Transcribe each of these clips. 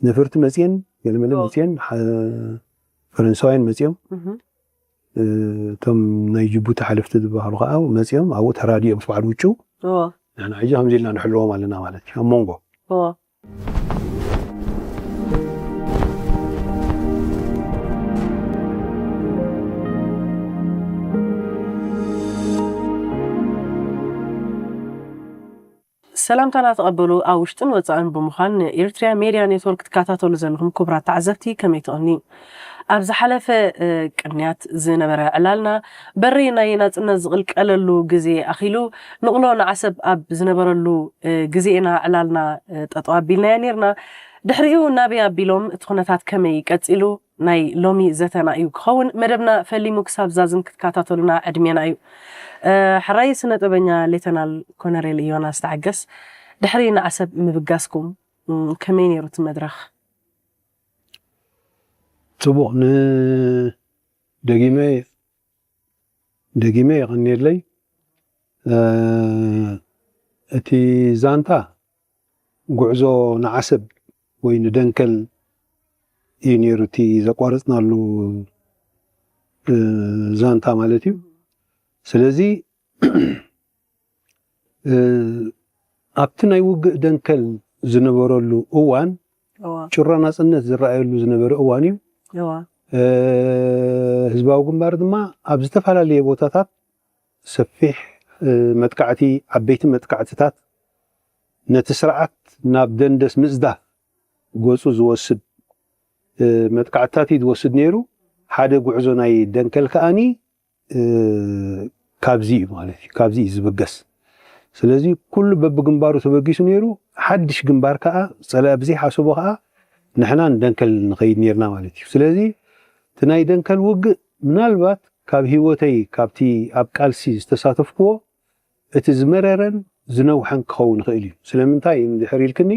ነፈርቲ መፅየን ገለመለ መፅየን ፈረንሳውያን መፅዮም። እቶም ናይ ጅቡቲ ሓለፍቲ ዝበሃሉ ከዓ መፅዮም ኣብኡ ተራዲኦም ስባዕድ ውጩ ንሕና ሕጂ ከምዚ ኢልና ንሕልዎም ኣለና ማለት እዩ ኣብ መንጎ ሰላምታና ተቐበሉ። ኣብ ውሽጥን ወፃእን ብምዃን ንኤርትሪያ ሜድያ ኔትወርክ ትከታተሉ ዘለኹም ክቡራት ተዓዘብቲ ከመይ ትቕኒ? ኣብ ዝሓለፈ ቅንያት ዝነበረ ዕላልና በሪ ናይ ናፅነት ዝቕልቀለሉ ግዜ ኣኺሉ ንቕሎ ንዓሰብ ኣብ ዝነበረሉ ግዜ ኢና ዕላልና ጠጠው ኣቢልናያ ኔርና። ድሕሪኡ ናበይ ኣቢሎም እቲ ኩነታት ከመይ ቀፂሉ ናይ ሎሚ ዘተና እዩ ክኸውን። መደብና ፈሊሙ ክሳብ ዛዝም ክትከታተሉና ዕድሜና እዩ። ሕራይ ስነ ጥበበኛ ሌተናል ኮነሬል ዮናስ ተዓገስ፣ ድሕሪ ንዓሰብ ምብጋስኩም ከመይ ነይሩ እቲ መድረኽ? ፅቡቕ ንደጊመ ደጊመ የቐንየለይ። እቲ ዛንታ ጉዕዞ ንዓሰብ ወይ ንደንከል እዩ ነይሩ እቲ ዘቋረፅናሉ ዛንታ ማለት እዩ። ስለዚ ኣብቲ ናይ ውግእ ደንከል ዝነበረሉ እዋን ጭሮ ናፅነት ዝረኣየሉ ዝነበረ እዋን እዩ። ህዝባዊ ግንባር ድማ ኣብ ዝተፈላለየ ቦታታት ሰፊሕ መጥቃዕቲ፣ ዓበይቲ መጥቃዕትታት ነቲ ስርዓት ናብ ደንደስ ምፅዳፍ ገፁ ዝወስድ መጥቃዕትታት እዩ ዝወስድ ነይሩ። ሓደ ጉዕዞ ናይ ደንከል ከዓኒ ካብዚ እዩ ማለት እዩ፣ ካብዚ እዩ ዝብገስ። ስለዚ ኩሉ በብግንባሩ ተበጊሱ ነይሩ። ሓድሽ ግንባር ከዓ ፀላኢ ብዘይሓሰቦ ከዓ ንሕና ንደንከል ንኸይድ ነይርና ማለት እዩ። ስለዚ እቲ ናይ ደንከል ውግእ ምናልባት ካብ ህይወተይ ካብቲ ኣብ ቃልሲ ዝተሳተፍክዎ እቲ ዝመረረን ዝነውሐን ክኸውን ይኽእል እዩ። ስለምንታይ እንድሕር ኢልክኒ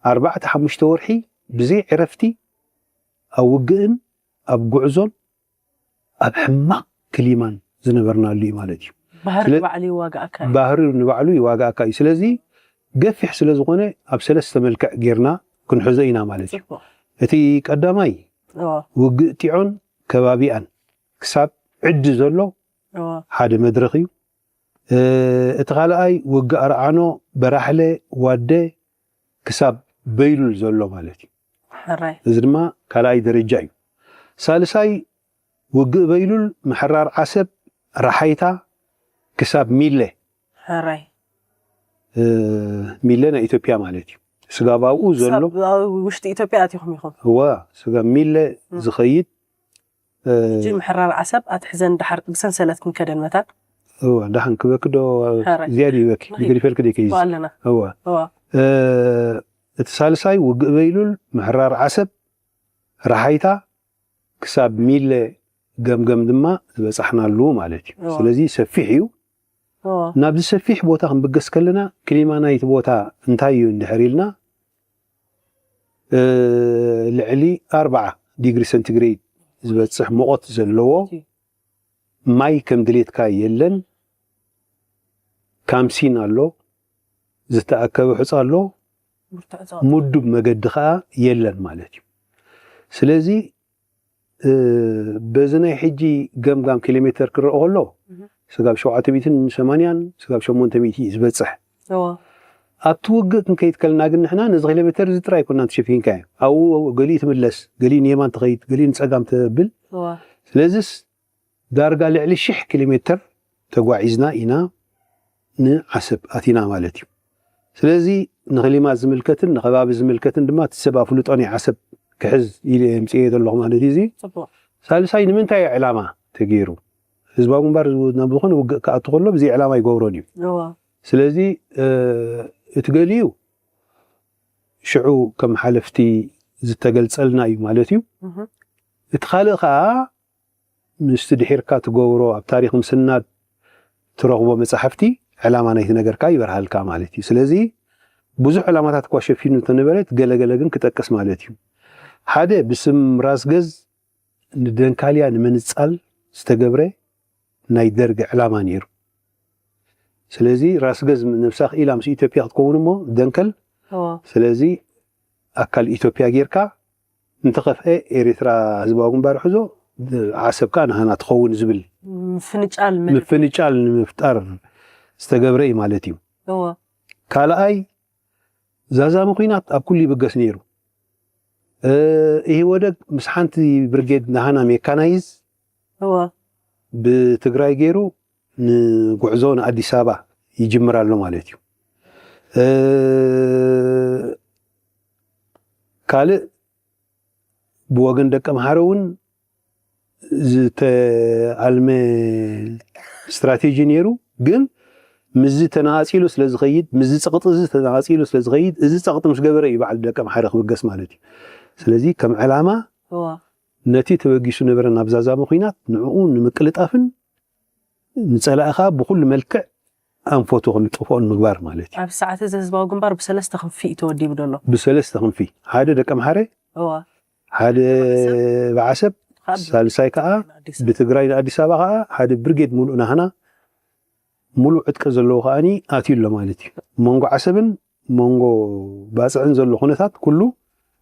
ኣርባዕተ ሓሙሽተ ወርሒ ብዘይ ዕረፍቲ ኣብ ውግእን ኣብ ጉዕዞን ኣብ ሕማቕ ክሊማን ዝነበርናሉ እዩ ማለት እዩ። ባህሪ ንባዕሉ ይዋጋእካ እዩ። ባህሪ ንባዕሉ ይዋጋእካ እዩ። ስለዚ ገፊሕ ስለ ዝኾነ ኣብ ሰለስተ መልክዕ ጌርና ክንሕዞ ኢና ማለት እዩ። እቲ ቀዳማይ ውግእ ጢዖን ከባቢኣን ክሳብ ዕዲ ዘሎ ሓደ መድረኽ እዩ። እቲ ካልኣይ ውግእ ኣርዓኖ፣ በራሕለ፣ ዋደ ክሳብ በይሉል ዘሎ ማለት እዩ። እዚ ድማ ካልኣይ ደረጃ እዩ። ሳልሳይ ውግእ በይሉል ምሕራር ዓሰብ፣ ራሓይታ ክሳብ ሚለ። ሚለ ናይ ኢትዮጵያ ማለት እዩ። ስጋብ ኣብኡ ዘሎ ውሽጢ ኢትዮጵያ ኣቲኹም ኢኹም። እወ፣ ስጋብ ሚለ ዝኸይድ ሕጂ ምሕራር ዓሰብ ኣትሕዘን ድሓር ብሰንሰለት ክንከደን መታን። እወ፣ ደሓን ክበኪ ዶ ዝያድ ይበኪ ይገዲፈልኪ ዶ ከይዚ ኣለና። እወ እቲ ሳልሳይ ውግእ በይሉል ምሕራር ዓሰብ ራሓይታ ክሳብ ሚለ ገምገም ድማ ዝበፃሕናሉ ማለት እዩ። ስለዚ ሰፊሕ እዩ። ናብዚ ሰፊሕ ቦታ ክንብገስ ከለና ክሊማ ናይቲ ቦታ እንታይ እዩ እንድሕር ኢልና ልዕሊ ኣርባዓ ዲግሪ ሰንቲግሬድ ዝበፅሕ ሙቐት ዘለዎ፣ ማይ ከም ድሌትካ የለን፣ ካምሲን ኣሎ፣ ዝተኣከበ ሑፃ ኣሎ፣ ምዱብ መገዲ ከዓ የለን ማለት እዩ። ስለዚ በዚ ናይ ሕጂ ገምጋም ኪሎ ሜተር ክረአ ከሎ ስጋብ ሸውዓተ ሚእትን ሰማንያን ስጋብ ሸሞንተ ሚእቲ እዩ ዝበፅሕ። ኣብቲ ውግእ ክንከይድ ከለና ግን ንሕና ነዚ ኪሎ ሜተር እዚ ጥራይ ኣይኮናን ተሸፊንካዮ። ኣብኡ ገሊኡ ትምለስ፣ ገሊኡ ንየማን ትኸይድ፣ ገሊኡ ንፀጋም ተብል። ስለዚስ ዳርጋ ልዕሊ ሽሕ ኪሎ ሜተር ተጓዒዝና ኢና ንዓሰብ ኣቲና ማለት እዩ። ስለዚ ንክሊማ ዝምልከትን ንከባቢ ዝምልከትን ድማ እቲ ሰብ ኣፍልጦ ናይ ዓሰብ ክሕዝ ኢለ የምፅኤ ዘለኹ ማለት እዩ። እዚ ሳልሳይ ንምንታይ እዩ ዕላማ ተገይሩ? ህዝባዊ ግንባር ናብ ዝኾነ ውግእ ክኣቱ ከሎ ብዘይ ዕላማ ይገብሮን እዩ። ስለዚ እቲ ገሊኡ ሽዑ ከም ሓለፍቲ ዝተገልፀልና እዩ ማለት እዩ። እቲ ካልእ ከዓ ምስቲ ድሒርካ ትገብሮ ኣብ ታሪኽ ምስናድ ትረኽቦ መጻሕፍቲ ዕላማ ናይቲ ነገር ከኣ ይበርሃልካ ማለት እዩ። ስለዚ ብዙሕ ዕላማታት እኳ ሸፊኑ እንተነበረ እቲ ገለገለ ግን ክጠቅስ ማለት እዩ። ሓደ ብስም ራስ ገዝ ንደንካልያ ንምንጻል ዝተገብረ ናይ ደርግ ዕላማ ነይሩ። ስለዚ ራስ ገዝ ነብሳ ክኢላ ምስ ኢትዮጵያ ክትከውን እሞ ደንከል ስለዚ ኣካል ኢትዮጵያ ጌርካ፣ እንተኸፍአ ኤርትራ ህዝባዊ ግንባር ሕዞ፣ ዓሰብ ከኣ ናህና ትኸውን ዝብል ምፍንጫል መ- ምፍንጫል ንምፍጣር ዝተገብረ እዩ ማለት እዩ። እወ ካልኣይ፣ ዛዛሚ ኲናት ኣብ ኩሉ ይብገስ ነይሩ። እ፣ ኢህወደግ ምስ ሓንቲ ብርጌድ ናህና ሜካናይዝ እወ ብትግራይ ገይሩ ንጉዕዞ ንኣዲስ ኣበባ ይጅምር ኣሎ ማለት እዩ። እ፣ ካልእ ብወገን ደቂ ኣምሓረ እውን ዝተኣልመ ስትራቴጂ ነይሩ። ግን ምስዚ ተነፃፂሉ ስለ ዝኸይድ፣ ምስዚ ፀቕጢ እዚ ተነፃፂሉ ስለ ዝኸይድ፣ እዚ ፀቕጢ ምስ ገበረ እዩ በዓል ደቂ ኣምሓረ ክብገስ ማለት እዩ። ስለዚ ከም ዕላማ እወ ነቲ ተበጊሱ ነበረ ናብ ዛዛሚ ኲናት ንዕኡ ንምቅልጣፍን ንፀላኢ ከዓ ብኩሉ መልክዕ ኣንፈቱ ከም ዝጠፍኦ ንምግባር ማለት እዩ። ኣብ ሰዓት እዚ ህዝባዊ ግንባር ብሰለስተ ክንፊ እዩ ተወዲቡ ዘሎ። ብሰለስተ ክንፊ፣ ሓደ ደቂ ኣምሓረ፣ እወ ሓደ ብዓሰብ፣ ካብ ሳልሳይ ከዓ ኣዲስ ኣበባ። ብትግራይ ንኣዲስ ኣበባ ከዓ ሓደ ብርጌድ ሙሉእ ናህና ሙሉእ ዕጥቂ ዘለዎ ከዓኒ ኣትዩ ኣሎ ማለት እዩ። መንጎ ዓሰብን መንጎ ባፅዕን ዘሎ ኩነታት ኩሉ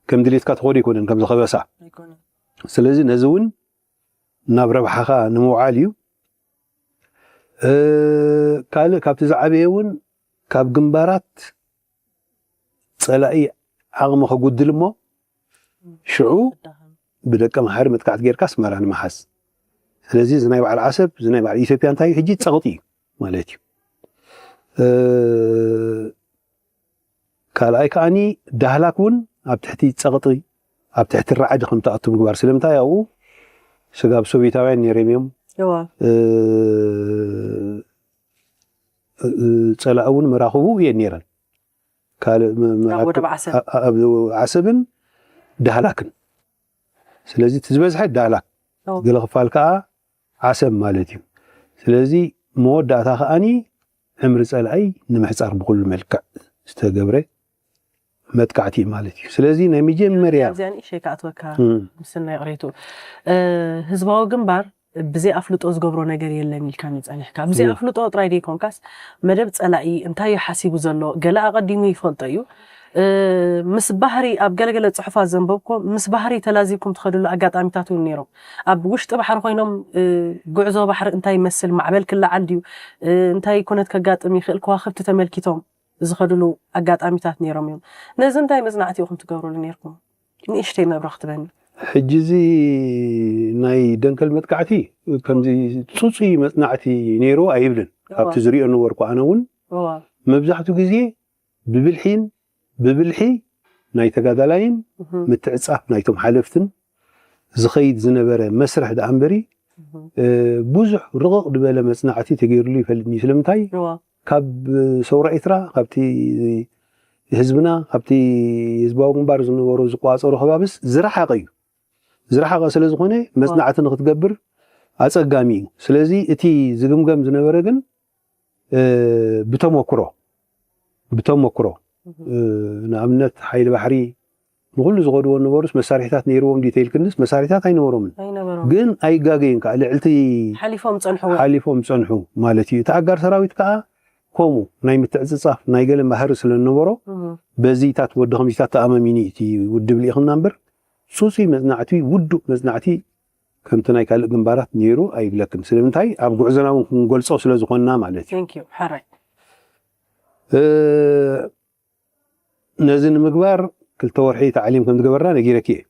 ከም ድሌትካ ተኾዶ ኣይኮነን፣ ከም ዝኸበሳ። ኣይኮነን። ስለዚ ነዚ እውን ናብ ረብሓኻ ንምውዓል እዩ። እ፣ ካልእ ካብቲ ዝዓበየ እውን ካብ ግንባራት ፀላኢ ዓቕሚ ከጉድል እሞ ሽዑ ብደቂ ኣምሓረ መጥቃዕቲ ጌርካ ኣስመራ ንምሓዝ። ስለዚ እዚ ናይ በዓል ዓሰብ፣ እዚ ናይ በዓል ኢትዮጵያ እንታይ እዩ? ሕጂ ፀቕጢ እዩ ማለት እዩ። እ፣ ካልኣይ ከዓኒ ዳህላክ እውን ኣብ ትሕቲ ፀቕጢ፣ ኣብ ትሕቲ ራዕዲ ከም ትኣቱ ምግባር። ስለምንታይ ኣብኡ ስጋብ ሶቪታውያን ነይሮም እዮም። እወ እ፣ እ፣ ፀላኢ እውን መራኽቡ እየን ነይረን። ካልእ መ- መ- ኣብ ወደብ ዓሰብ። ኣ- ኣብ ዓሰብን ዳህላክን። ስለዚ እቲ ዝበዝሐ ዳህላክ፣ እወ ገለ ክፋል ከዓ ዓሰብ ማለት እዩ። ስለዚ መወዳእታ ከዓኒ ዕምሪ ፀላኢ ንምሕፃር ብኩሉ መልክዕ ዝተገብረ መጥቃዕቲ እዩ ማለት እዩ። ስለዚ ናይ መጀመርያ ኣብዚኣ ንእሽተይ ክኣትወካ እም፣ ምስናይ ቅሬቱ እ፣ ህዝባዊ ግንባር ብዘይ ኣፍልጦ ዝገብሮ ነገር የለን ኢልካኒ ጸኒሕካ። ብዘይ እም። ኣፍልጦ ጥራይ ዘይኮንካስ መደብ ጸላኢ እንታይ እዩ ሓሲቡ ዘሎ ገለ ኣቐዲሙ ይፈልጦ እዩ። እ፣ ምስ ባህሪ ኣብ ገለገለ ጽሑፋት ዘንበብኮ ምስ ባህሪ ተላዚብኩም ትኸድሉ ኣጋጣሚታት እውን ነይሮም። ኣብ ውሽጢ ባሕሪ ኮይኖም እ፣ ጉዕዞ ባሕሪ እንታይ ይመስል፣ ማዕበል ክለዓል ድዩ፣ እ፣ እንታይ ኩነት ከጋጥም ይኽእል፣ ከዋኽብቲ ተመልኪቶም ዝኸድሉ ኣጋጣሚታት ነይሮም እዮም። ነዚ እንታይ መጽናዕቲ ኢኹም ትገብሩሉ ነይርኩም? ንእሽተይ መብራኽ ትበኒ። ሕጂ እዚ ናይ ደንከል መጥቃዕቲ ከምዚ ጽጹይ መጽናዕቲ ነይሩ ኣይብልን። ካብቲ ዝሪኦ ነበርኩ ኣነ እውን እዋ መብዛሕቱ ግዜ ብብልሒን ብብልሒ ናይ ተጋዳላይን እህም፣ ምትዕጻፍ ናይቶም ሓለፍትን ዝኸይድ ዝነበረ መስርሕ ደኣ እምበሪ እህም፣ እ፣ ብዙሕ ርቕቕ ዝበለ መጽናዕቲ ተገይሩሉ ይፈልጥኒ። ስለምንታይ እዋ ካብ ሰውራ ኤርትራ ካብቲ ህዝብና ካብቲ ህዝባዊ ግንባር ዝነበሮ ዝቋጸሮ ከባብስ ዝረሓቐ እዩ። ዝረሓቐ ስለ ዝኾነ መጽናዕቲ ንክትገብር ኣጸጋሚ እዩ። ስለዚ እቲ ዝግምገም ዝነበረ ግን እ፣ ብተመክሮ ብተመክሮ እህም፣ እ፣ ንኣብነት ሓይሊ ባሕሪ ንኩሉ ዝኸድዎ ነበሩስ መሳርሒታት ነይርዎም ዲተይል ክንስ መሳርሒታት ኣይነበሮምን። ኣይነበሮም ግን ኣይጋገዩን ከዓ ልዕልቲ ሓሊፎም ጸንሕዎ። ሓሊፎም ጸንሑ ማለት እዩ። እቲ ኣጋር ሰራዊት ከዓ ከምኡ ናይ ምትዕጽጻፍ ናይ ገለ ባህሪ ስለ ዝነበሮ እህም፣ በዚታት ወዲ ከምዚታት ተኣማሚኒ እቲ ውድብ ልኢኽና እምበር ጽጹይ መጽናዕቲ ውዱእ መጽናዕቲ ከምቲ ናይ ካልእ ግንባራት ነይሩ ኣይብለክን። ስለምንታይ ኣብ ጉዕዞና እውን ክንገልጾ ስለ ዝኾንና ማለት እዩ። thank you ሓራይ እ፣ ነዚ ንምግባር ክልተ ወርሒ ታዕሊም ከም ዝገበርና ነጊረኪ እየ።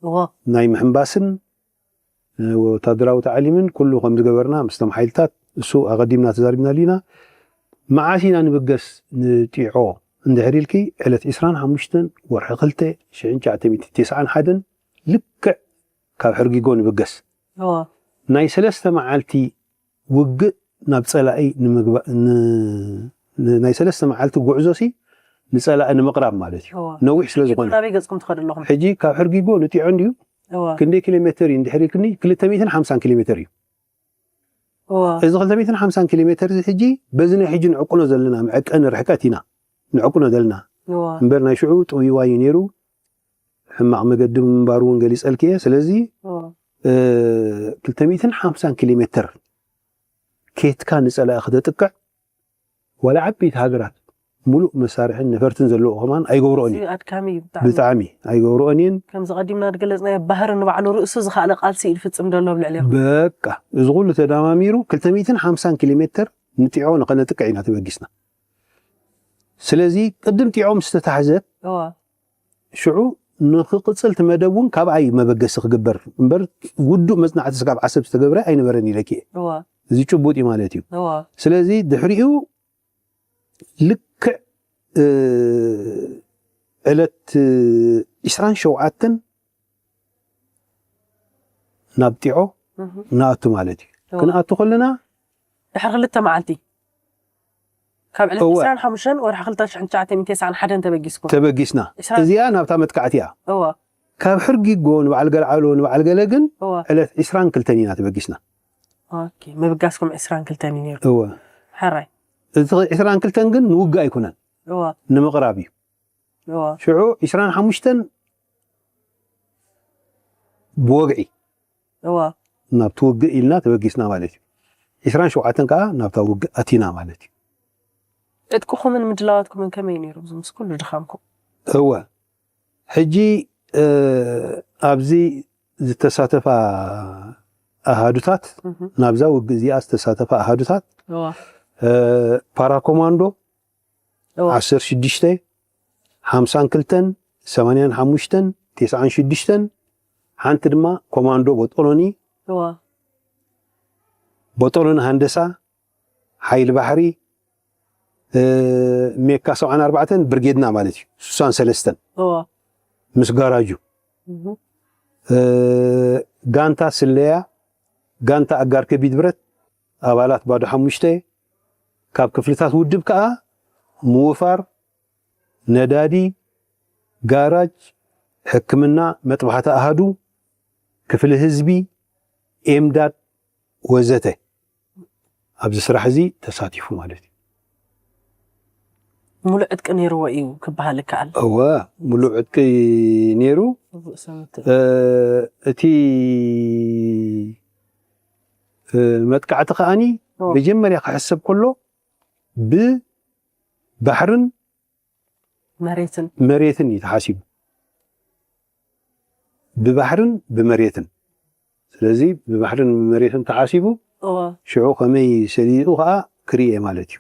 እዎ ናይ ምሕንባስን እ፣ ወታደራዊ ታዕሊምን ኩሉ ከም ዝገበርና ምስቶም ሓይልታት እሱ ኣቐዲምና ተዛሪብናሉ ኢና። መዓስ ኢና ንብገስ ንጢዖ እንድሕር ኢልኪ ዕለት ዕስራን ሓሙሽተን ወርሒ ክልተ ሽሕን ትሽዓተ ሚእትን ተስዓን ሓደን ልክዕ ካብ ሕርጊጎ ንብገስ። እዎ ናይ ሰለስተ መዓልቲ ውግእ ናብ ጸላኢ ንምግባእ ን- ን- ናይ ሰለስተ መዓልቲ ጉዕዞ ሲ ንጸላኢ ንምቕራብ ማለት እዩ። እዎ ነዊሕ ስለ ዝኾነ ናበይ ገጽኩም ትኸዱ ኣለኹም? ሕጂ ካብ ሕርጊጎ ንጢዖ እንድዩ እዎ ክንደይ ኪሎ ሜተር እዩ እንድሕር ኢልክኒ ክልተ ሚእትን ሓምሳን ኪሎ ሜተር እዩ። እዎ እዚ ክልተ ሚእትን ሓምሳን ኪሎ ሜተር እዚ ሕጂ በዚ ናይ ሕጂ ንዕቁኖ ዘለና መዐቀኒ ርሕቀት ኢና ንዕቁኖ ዘለና እዎ እምበር ናይ ሽዑ ጥውይዋይ እዩ ነይሩ። ሕማቕ መገዲ ምንባሩ እውን ገሊጸልኪ እየ። ስለዚ እዎ እ፣ ክልተ ሚእትን ሓምሳን ኪሎ ሜተር ኬትካ ንጸላኢ ክተጥቅዕ ዋላ ዓበይቲ ሃገራት ሙሉእ መሳርሕን ነፈርትን ዘለዎ ከማን ኣይገብርኦን እዩ። ኣድካሚ እዩ ብጣዕሚ። ብጣዕሚ ኣይገብርኦን እየን። ከምዚ ቀዲምና ዝገለፅናዮ ባህሪ ንባዕሉ ርእሱ ዝኸኣለ ቃልሲ እዩ ዝፍፅም ዘሎ ኣብ ልዕሊ በቃ እዚ ኩሉ ተዳማሚሩ ክልተ ሚእትን ሓምሳን ኪሎ ሜትር ንጢዖ ንኸነጥቅዕ ኢና ተበጊስና። ስለዚ ቅድም ጢዖ ምስ ተታሕዘት እዋ ሽዑ ንክቕፅል እቲ መደብ እውን ካብኣ እዩ መበገሲ ክግበር እምበር ውዱእ መፅናዕቲ ስጋብ ዓሰብ ዝተገብረ ኣይነበረን ኢለኪ እየ። እዋ እዚ ጭቡጥ እዩ ማለት እዩ። እዋ ስለዚ ድሕሪኡ ልክዕ እ፣ ዕለት ዒስራን ሸውዓተን ናብ ጢዖ እህ ንኣቱ ማለት እዩ። እዋ ክንኣቱ ከለና ድሕሪ ክልተ መዓልቲ ካብ ዕለት እወ። ዕስራን ሓሙሽተን ወርሒ ክልተ ሽሕን ትሽዓተ ሚእትን ተስዓን ሓደን ተበጊስኩም ተበጊስና ዕስራ- እዚኣ ናብታ መጥቃዕቲ እያ። እዋ ካብ ሕርጊጎ ንበዓል ገልዓሎ ንበዓል ገለ ግን እዋ ዕለት ዒስራን ክልተን ኢና ተበጊስና። ኦኬ ምብጋስኩም ዕስራን ክልተን እዩ ነይሩ እወ ሕራይ እቲ ዒስራን ክልተን ግን ንውግእ ኣይኮነን እዋ ንምቕራብ እዩ። እዋ ሽዑ ዒስራን ሓሙሽተን ብወግዒ እዋ ናብቲ ውግእ ኢልና ተበጊስና ማለት እዩ። ዒስራን ሸውዓተን ከዓ ናብታ ውግእ ኣቲና ማለት እዩ። ዕጥቅኹምን ምድላዋትኩምን ከመይ ነይሩ እዚ ምስ ኩሉ ድኻምኩም? እወ ሕጂ እ፣ ኣብዚ ዝተሳተፋ ኣሃዱታት እህ ናብዛ ውግእ እዚኣ ዝተሳተፋ ኣሃዱታት እዋ እ፣ ፓራኮማንዶ እዋ ዓሰርተ ሽዱሽተ ሓምሳን ክልተን ሰማንያን ሓሙሽተን ተስዓን ሽዱሽተን ሓንቲ ድማ ኮማንዶ ቦጦሎኒ እዋ ቦጦሎኒ ሃንደሳ ሓይሊ ባሕሪ እ፣ ሜካ ሰብዓን ኣርባዕተን ብርጌድና ማለት እዩ ስሳን ሰለስተን እዋ ምስ ጋራጁ እህ እ፣ ጋንታ ስለያ ጋንታ ኣጋር ከቢድ ብረት ኣባላት ባዶ ሓሙሽተ ካብ ክፍልታት ውድብ ከዓ ምውፋር ነዳዲ ጋራጅ ሕክምና መጥባሕቲ ኣሃዱ ክፍሊ ህዝቢ ኤምዳድ ወዘተ ኣብዚ ስራሕ እዚ ተሳቲፉ ማለት እዩ። ሙሉእ ዕጥቂ ነይርዎ እዩ ክበሃል ይከኣል። እወ ሙሉእ ዕጥቂ ነይሩ። ርእሰ ምት- እ፣ እቲ እ፣ መጥቃዕቲ ከዓኒ እወ። መጀመርያ ክሕሰብ ከሎ ብባሕርን መሬትን መሬትን እዩ ተሓሲቡ። ብባሕርን ብመሬትን ስለዚ ብባሕርን ብመሬትን ተሓሲቡ እዋ ሽዑ ከመይ ሰሊጡ ከዓ ክርኢ ማለት እዩ።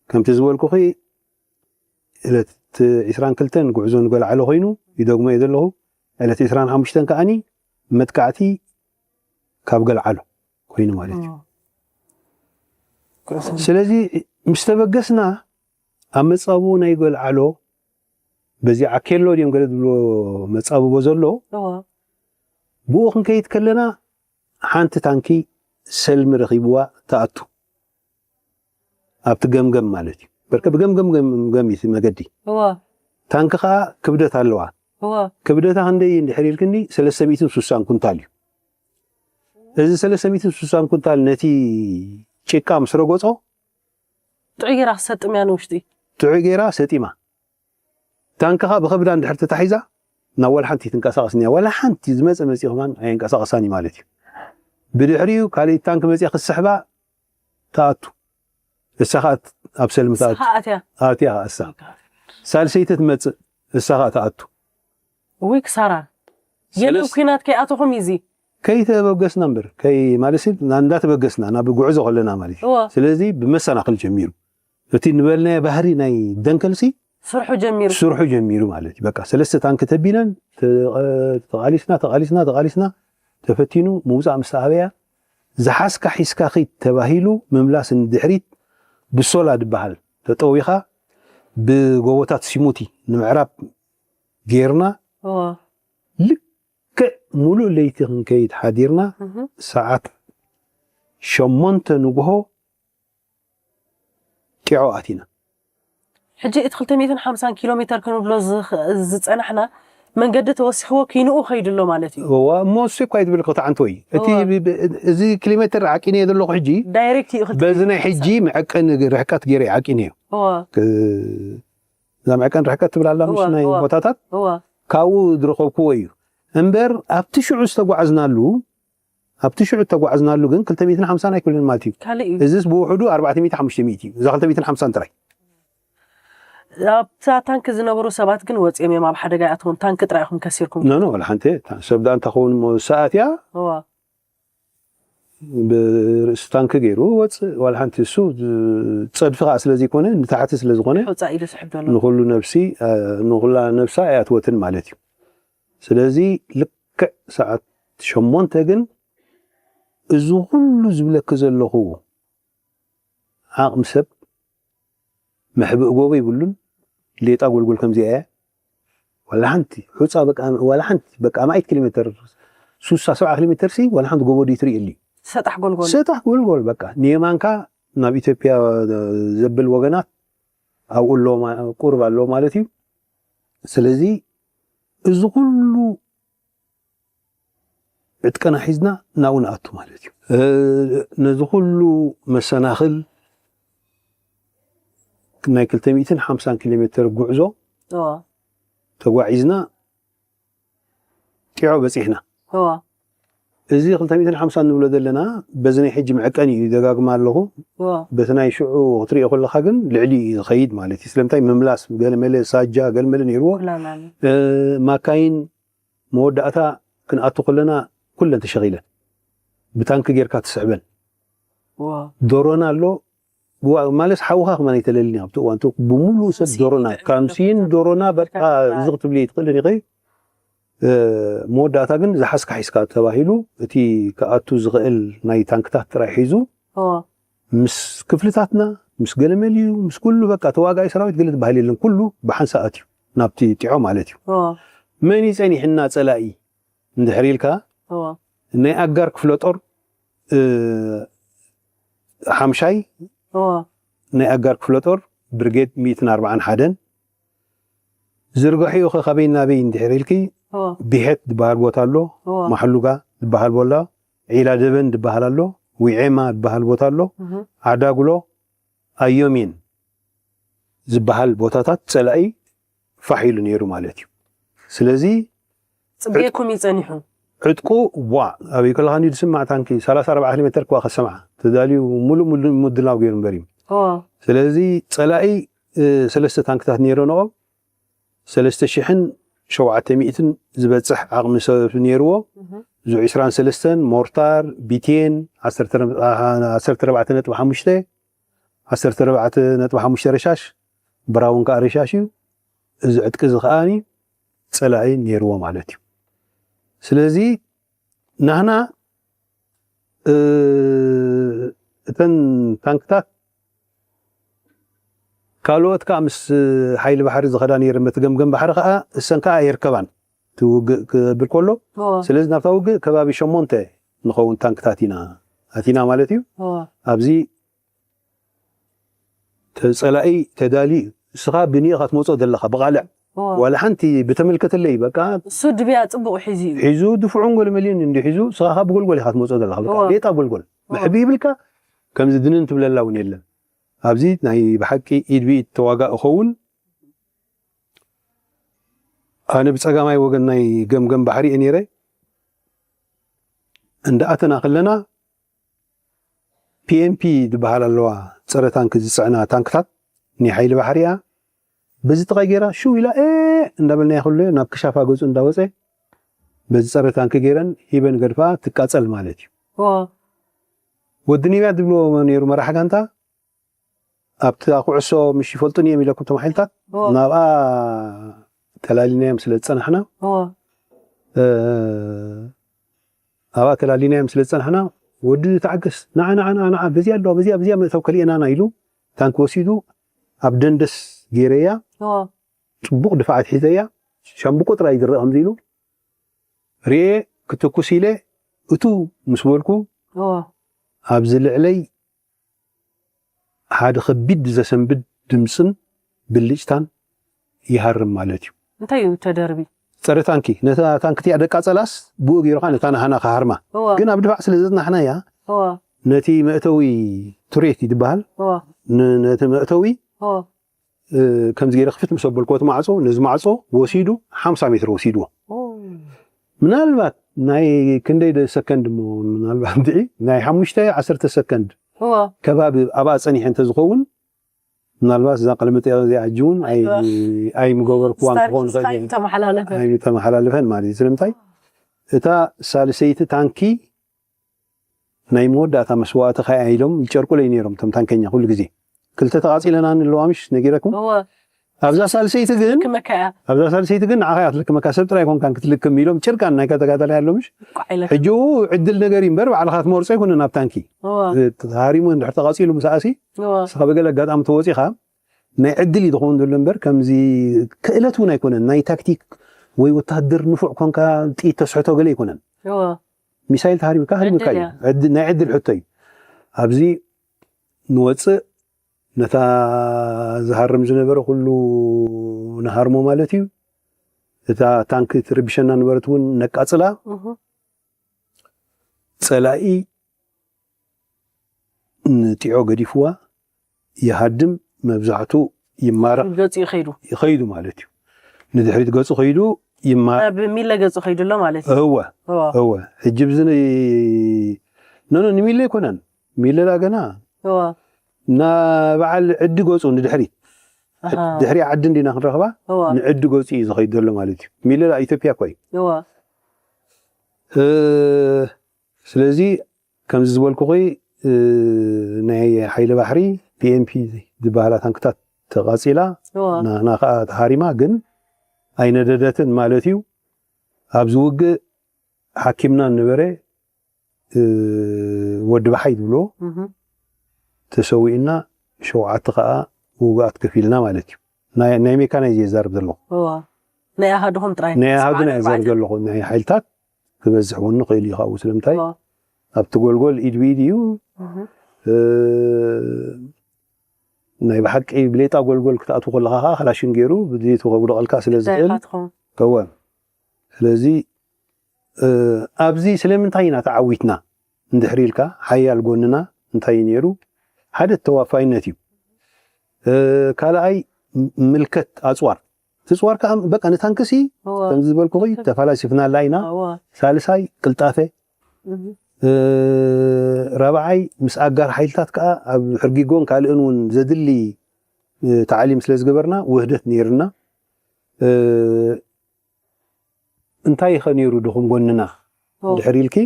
ከምቲ ዝበልኩኺ ዕለት ዒስራን ክልተን ጉዕዞ ንገልዓሎ ኮይኑ ይደግሞ እየ ዘለኹ። ዕለት ዒስራን ሓሙሽተን ከዓኒ መጥቃዕቲ ካብ ገልዓሎ ኮይኑ ማለት እዩ። እዋ። ስለዚ ምስ ተበገስና ኣብ መጻብቦ ናይ ገልዓሎ በዚ ዓኬሎ ድዮም ገለ ዝብሎ መጻብቦ ዘሎ እዋ ብኡ ክንከይድ ከለና ሓንቲ ታንኪ ሰልሚ ረኺብዋ ትኣቱ ኣብቲ ገምገም ማለት እዩ። በርከ ብገምገም ገምገም እዩ እቲ መገዲ። እዋ ታንኪ ከዓ ክብደት ኣለዋ። እዋ ክብደታ ክንደይ እንድሕር ኢልክኒ ሰለስተ ሚእትን ስሳን ኩንታል እዩ። እዚ ሰለስተ ሚእትን ስሳን ኩንታል ነቲ ጭቃ ምስ ረጎጾ ጥዑይ ጌራ ክሰጥም እያ ንውሽጢ። ጥዑይ ጌራ ሰጢማ። ታንኪ ከዓ ብኸብዳ እንድሕር ተታሒዛ ናብ ዋላ ሓንቲ ትንቀሳቐስ እኒኣ። ዋላ ሓንቲ ዝመፀ መፂኡ ከማን ኣየንቀሳቐሳን እዩ ማለት እዩ። ብድሕሪኡ ካልእ ታንኪ መፂኣ ክስሕባ ትኣቱ። እሳ ከዓ ኣብ ሰልሚ ትኣቱ። ንስኻ ኣትያ ኣትያ ከዓ እሳ ሳልሰይቲ ትመፅእ እሳ ከዓ ትኣቱ። ውይ ክሳራ የለ ሰለስ- ኩናት ከይኣተኹም እዩ እዚ ከይተበገስና እምበር ከይ ማለት ሲ- ና- እንዳተበገስና ናብ ጉዕዞ ከለና ማለት እዩ። እዋ ስለዚ ብመሰናኽል ጀሚሩ እቲ ንበልናዮ ባህሪ ናይ ደንከልሲ ስርሑ ጀሚሩ ስርሑ ጀሚሩ ማለት እዩ። በቃ ሰለስተ ታንኪ ተቢለን ተ- ተቓሊስና ተቓሊስና ተቓሊስና ተፈቲኑ ምውፃእ ምስ ኣበያ ዝሓዝካ ሒዝካ ኺድ ተባሂሉ ምምላስ ንድሕሪት ብሶላ ዝበሃል ተጠዊኻ ብጎቦታት ሲሙቲ ንምዕራብ ጌርና እዋ ልክዕ ሙሉእ ለይቲ ክንከይድ ሓዲርና እህ ሰዓት ሸሞንተ ንግሆ ጢዖ ኣቲና። ሕጂ እቲ ክልተ ሚእትን ሓምሳን ኪሎ ሜተር ክንብሎ ዝኽ- ዝጸናሕና መንገዲ ተወሲኽዎ ኪንኡ ኸይዱ ኣሎ ማለት እዩ። እዋ እሞ እሱ እኳ ይትብል ክትዓንቶ እዩ እቲ እዋ። ብ- ብ- እዚ ኪሎ ሜትር ዓቂነ ዘለኹ ሕጂ ዳይሬክት እዩ ክልተ በዚ ናይ ሕጂ መዐቀኒ ርሕቀት ገይረ ዓቂነ እዩ እዋ እዛ መዐቀኒ ርሕቀት ትብል ኣላ ምሽ እዋ፣ ናይ እዋ። ቦታታት እዋ ካብኡ ዝረኸብክዎ እዩ እምበር ኣብቲ ሽዑ ዝተጓዓዝናሉ ኣብቲ ሽዑ ዝተጓዓዝናሉ ግን ክልተ ሚእትን ሓምሳን ኣይክብልን ማለት እዩ። ካልእ እዩ። እዚስ ብውሕዱ ኣርባዕተ ሚእቲ ሓሙሽተ ሚእቲ እዩ እዛ ክልተ ሚእትን ሓምሳን ጥራይ። ኣብታ ታንክ ዝነበሩ ሰባት ግን ወፂኦም እዮም፣ ኣብ ሓደጋ ይኣትውን። ታንክ ጥራይ ኢኹም ከሲርኩም? ኖ ኖ፣ ዋላ ሓንቲ የለን። ሰብ ደኣ እንተኸውን እሞ ሰዓት እያ እዋ ብርእሲ ታንክ ገይሩ ወፅእ። ዋላ ሓንቲ፣ እሱ ጸድፊ ከዓ ስለ ዘይኮነ፣ ንታሕቲ ስለ ዝኾነ፣ ሑፃ ኢሉ ስሕብ ዘሎ። ንኹሉ ነብሲ እ፣ ንኹላ ነብሳ ኣይኣትወትን ማለት እዩ። ስለዚ ልክዕ ሰዓት ሸሞንተ ግን፣ እዚ ኩሉ ዝብለኪ ዘለኹ ዓቕሚ ሰብ፣ መሕብኢ ጎቦ ይብሉን፣ ሌጣ ጎልጎል ከምዚኣ እያ። ዋላ ሓንቲ ሑፃ በቃ፣ ዋላ ሓንቲ በቃ፣ ኣማኢት ኪሎ ሜትር፣ ሱሳ ሰብዓ ኪሎ ሜትር ሲ ዋላ ሓንቲ ጎቦ ድዩ ትርእየሉ? ሰጣሕ ጎልጎል። ሰጣሕ ጎልጎል በቃ፣ ንየማንካ ናብ ኢትዮጵያ ዘብል ወገናት ኣብኡ ኣሎ ማ-፣ ቁርብ ኣሎ ማለት እዩ። ስለዚ እዚ ኩሉ ዕጥቀና ሒዝና ናብኡ ንኣቱ ማለት እዩ። እ፣ ነዚ ኩሉ መሰናኽል ናይ ክልተ ሚእትን ሓምሳን ኪሎ ሜትር ጉዕዞ እዋ ተጓዒዝና ጢዖ በፂሕና። እዋ እዚ ክልተ ሚእትን ሓምሳን ንብሎ ዘለና በዚ ናይ ሕጂ መዕቀኒ እዩ፣ ደጋግማ ኣለኹ። እዋ በቲ ናይ ሽዑ ክትሪኦ ከለኻ ግን ልዕሊ እዩ ዝኸይድ ማለት እዩ። ስለምንታይ ምምላስ ገለመለ ሳጃ ገለመለ ነይርዎ። ኩላላኒ። እ፣ ማካይን መወዳእታ ክንኣቱ ከለና ኩለን ተሸኺለን ብታንኪ ጌርካ ትስዕበን። እዋ ዶሮና ኣሎ። ዋ-፣ ማለት ሓውኻ ከማን ኣይተለልን ኣብቲ እዋን፣ እቲ ብምሉእ ሰብ ካምሲን ዶሮና፣ ይበሃል። ካምሲን ዶሮና በቃ በቃ እዚ ክትብሊ ትኽእልን ኢኺ። እ፣ መወዳእታ ግን ዝሓዝካ ሒዝካ ተባሂሉ፣ እቲ ክኣቱ ዝኽእል ናይ ታንክታት ጥራይ ሒዙ እዋ ምስ ክፍልታትና፣ ምስ ገለመሊኡ፣ ምስ ኩሉ በቃ ተዋጋኢ ሰራዊት ገለ ዝበሃል የለን። ኩሉ ብሓንሳእ ኣትዩ ናብቲ ጢዖ ማለት እዩ። እዋ መን እዩ ጸኒሕና ጸላኢ እንድሕር ኢልካ፣ እዋ ናይ ኣጋር ክፍለ ጦር እ፣ ሓምሻይ እዋ ናይ ኣጋር ክፍለ ጦር ብርጌድ ሚእትን ኣርባዓን ሓደን ዝርግሕኡ ኸ ካበይ ናበይ እንድሕር ኢልኪ፣ እዋ ቢሐት ዝበሃል ቦታ ኣሎ፣ እዋ ማሕሉጋ ዝበሃል ቦታ፣ ዒላ ደበን ዝበሃል ኣሎ፣ ዊዔማ ዝበሃል ቦታ ኣሎ፣ እህ። ዓዳጉሎ፣ ኣዮሚን ዝበሃል ቦታታት ጸላኢ ፋሕ ኢሉ ነይሩ ማለት እዩ። ስለዚ ጽቤኩም ይጸኒሑ። ዕጥቁ ዋ ኣበይ ከለኻ እንዲ ዝስማዕ ታንኪ ሰላሳ ኣርባዓ ኪሎ ሜትር ክዋ ከሰምዓ ተዳልዩ፣ ሙሉእ ሙሉእ ምድላው ገይሩ እምበር እዩ። እዋ ስለዚ ጸላኢ እ፣ ሰለስተ ታንክታት ነይረንኦ፣ ሰለስተ ሽሕን ሸውዓተ ሚእትን ዝበጽሕ ዓቕሚ ሰብ ነይርዎ። እህ። እዚ ዒስራን ሰለስተን ሞርታር፣ ቢቴን፣ ዓሰርተ፣ ዓሰርተ ኣርባዕተ ነጥቢ ሓሙሽተ፣ ዓሰርተ ኣርባዕተ ነጥቢ ሓሙሽተ ረሻሽ፣ ብራውን ከዓ ረሻሽ እዩ። እዚ ዕጥቂ እዚ ከዓኒ ጸላኢ ነይርዎ ማለት እዩ። ስለዚ ናህና እ፣ እተን ታንክታት ካልኦት ከዓ ምስ ሓይሊ ባሕሪ ዝኸዳ ነይረን፣ በቲ ገምገም ባሕሪ ከዓ እሰን ከዓ ኣይርከባን። እቲ ውግእ ክብል ከሎ፣ እዋ ስለዚ ናብታ ውግእ ከባቢ ሸሞንተ ንኸውን ታንክታት ኢና ኣቲና ማለት እዩ። እዋ ኣብዚ ተጸላኢ ተዳልዩ፣ እስኻ ብንእኻ ትመጾ ዘለኻ ብቓልዕ እዋ ዋላ ሓንቲ ብተመልከተለይ በቃ እሱ ድብያ ጽቡቕ ሒዙ እዩ። ሒዙ ድፍዑን ጎል መሊኡን እንዲ ሒዙ፣ እስኻ ካብ ጎልጎል ኢኻ ትመጾ ዘለኻ በቃ እዋ ሌጣ ጎልጎል። እዋ መሕቢ ይብልካ፣ ከምዚ ድንን ትብለላ እውን የለን። ኣብዚ ናይ ብሓቂ ኢድ ብኢድ ተዋጋእ እኸውን። ኣነ ብጸጋማይ ወገን ናይ ገምገም ባሕሪ እየ ነይረ። እንዳ ኣተና ከለና ፒኤምፒ ዝበሃል ኣለዋ፣ ጸረ ታንክ ዝጽዕና ታንክታት ናይ ሓይሊ ባሕሪ እያ። በዚ ጥቓይ ገይራ ሽው ኢላ፣ "ኤ!" እንዳበልናያ ከሎ ናብ ክሻፋ ገጹ እንዳወጸ፣ በዚ ጸረ ታንክ ገይረን ሂበን ገድፋ ትቃጸል ማለት እዩ። እዋ ወዲ ኒብያ ዝብልዎ ነይሩ መራሕ ጋንታ፣ ኣብቲ ኩዕሶ ምሽ ይፈልጡን እዮም ኢለኩም እቶም ሓይልታት፣ እዋ ናብኣ ተላሊናዮም ስለ ዝጸናሕና፣ እዋ እ፣ ኣብኣ ተላሊናዮም ስለ ዝጸናሕና፣ "ወዲ ተዓገስ፣ ንዓ፣ ንዓ፣ ንዓ፣ ንዓ፣ በዚኣ ኣለዋ፣ በዚኣ፣ በዚኣ መእተው ከሊእናና" ኢሉ ታንክ ወሲዱ፣ ኣብ ደንደስ ገይረያ፣ እዋ ጽቡቕ ድፋዓት ሒዘያ፣ ሻምብቆ ጥራይ ዝረአ ከምዚ ኢሉ፣ ርኤ ክትኩስ ኢለ፣ "እቱ" ምስ በልኩ፣ እዋ ኣብዚ ልዕለይ ሓደ ከቢድ ዘሰንብድ ድምጽን ብልጭታን ይሃርም ማለት እዩ። እንታይ እዩ ተደርቢ? ጸረ ታንኪ፣ ነታ ታንኪ እቲኣ ደቃ ጸላስ ብኡ ገይሩኻ ነታ ናህና ክሃርማ። እዋ ግን ኣብ ድፋዕ ስለ ዘጽናሕናያ፣ እዋ ነቲ መእተዊ ቱሬት እዩ ዝበሃል፣ እዋ ን-፣ ነቲ መእተዊ፣ እዋ እ፣ ከምዚ ገይረ ክፍት ምስ ኣበልክዎ እቲ ማዕጾ፣ ነዚ ማዕጾ ወሲዱ ሓምሳ ሜትር ወሲድዎ። ኦ ምናልባት ናይ ክንደይ ደ-፣ ሰከንድ እሞ፣ ምናልባት እንድዒ ናይ ሓሙሽተ ዓሰርተ ሰከንድ እዋ ከባቢ ኣብኣ ጸኒሐ እንተዝኸውን፣ ምናልባት እዛ ቃለ መጠይቕ እዚኣ ሕጂ እውን ኣይ- ኣይምገበርኩዋን ስታር ክኸውን ይኽእል ስታይ እየ። ተመሓላለፈ ኣይተመሓላለፈን ማለት እዩ። ስለምንታይ እታ ሳልሰይቲ ታንኪ ናይ መወዳእታ መስዋእቲ ከያ ኢሎም ይጨርቁለይ ነይሮም እቶም ታንከኛ ኩሉ ግዜ። ክልተ ተቓፂለና ንለዋ ምሽ ነጊረኩም። እወ ኣብዛ ሳልሰይቲ ግን ክመካያ ኣብዛ ሳልሰይቲ ግን ንዓኻ እያ ትልክመካ፣ ሰብ ጥራይ ኮንካን ክትልክም ኢሎም ጭርቃን ናይ ከተጋተላ ያሎ ምሽ። ቋዒለ ሕጂ ኡ ዕድል ነገር እዩ እምበር ባዕልኻ ትመርጾ ኣይኮነን ኣብ ታንኪ። እወ ተሃሪሙ እንድሕር ተቓፂሉ ምሳኣሲ እወ ንስኻ ብገለ ኣጋጣሚ ተወፂኻ ናይ ዕድል እዩ ዝኸውን ዘሎ እምበር ከምዚ ክእለት እውን ኣይኮነን። ናይ ታክቲክ ወይ ወታደር ንፉዕ ኮንካ ጥይት ተስሕቶ ገለ ኣይኮነን። እወ ሚሳይል ተሃሪምካ ሃሪምካ እዩ። ዕድል እያ። ዕድ- ናይ ዕድል ሕቶ እዩ። ኣብዚ ንወፅእ ነታ ዝሃርም ዝነበረ ኩሉ ንሃርሞ ማለት እዩ። እታ ታንክ ትርብሸና ነበረት እውን ነቃፅላ። እህ ፀላኢ ንጢዖ ገዲፍዋ ይሃድም፣ መብዛሕቱ ይማረኽ ገፁ ይኸይዱ ይኸይዱ ማለት እዩ። ንድሕሪት ገፁ ከይዱ ይማ ናብ ሚለ ገፁ ከይዱ ኣሎ ማለት እዩ እወ እወ እወ ሕጂ ብዚ ኖኖ ንሚለ ኣይኮነን። ሚለላ ገና እወ እና በዓል ዕዲ ገፁ ንድሕሪት ኣሃ ድሕሪ ዓዲ እንዲና ክንረኽባ እወ ንዕዲ ገፁ እዩ ዝኸይድ ዘሎ ማለት እዩ። ሚለላ ኢትዮጵያ እኮ እዩ። እወ እ፣ ስለዚ ከምዚ ዝበልኩኺ እ፣ ናይ ሓይሊ ባሕሪ ፒኤምፒ ዝበሃላ ታንክታት ተቓፂላ እወ ናና ከዓ ተሃሪማ ግን ኣይነደደትን ማለት እዩ። ኣብዚ ውግእ ሓኪምና ነበረ እ፣ ወዲ ባሓይ ዝብሎ እህ ተሰዊእና ሸውዓተ ከዓ ውጉኣት ከፊልና ማለት እዩ። ናይ ናይ ሜካናይዝ እየ ዝዛረብ ዘለኹ። እወ ናይ ኣሃዱኹም ጥራይ ናይ ኣሃዱና እየ ዝዛረብ ዘለኹ። ናይ ሓይልታት ክበዝሕ እውን ንኽእል እዩ። ካብኡ ስለምንታይ ኣብቲ ጎልጎል ኢድ ብኢድ እዩ። ናይ ብሓቂ ብሌጣ ጎልጎል ክትኣትው ከለኻ ከዓ ክላሽን ገይሩ ብድሌቱ ከውድቐልካ ስለ ዝኽእል እወ ስለዚ ኣብዚ ስለምንታይ ኢና ተዓዊትና እንድሕር ኢልካ ሓያል ጎንና እንታይ እዩ ነይሩ? ሓደ ተዋፋይነት እዩ። ካልኣይ ምልከት ኣፅዋር ትፅዋር ከዓ በቃ ንታንክሲ ከምዚ ዝበልኩ ተፈላሲፍናላ ኢና። ሳልሳይ ቅልጣፈ ራብዓይ ምስ ኣጋር ሓይልታት ከዓ ኣብ ሕርጊጎን ካልእን እውን ዘድሊ ታዕሊም ስለ ዝገበርና ውህደት ነይርና። እንታይ ኢኸ ነይሩ ድኹም ጎንና ድሕር ኢልኪ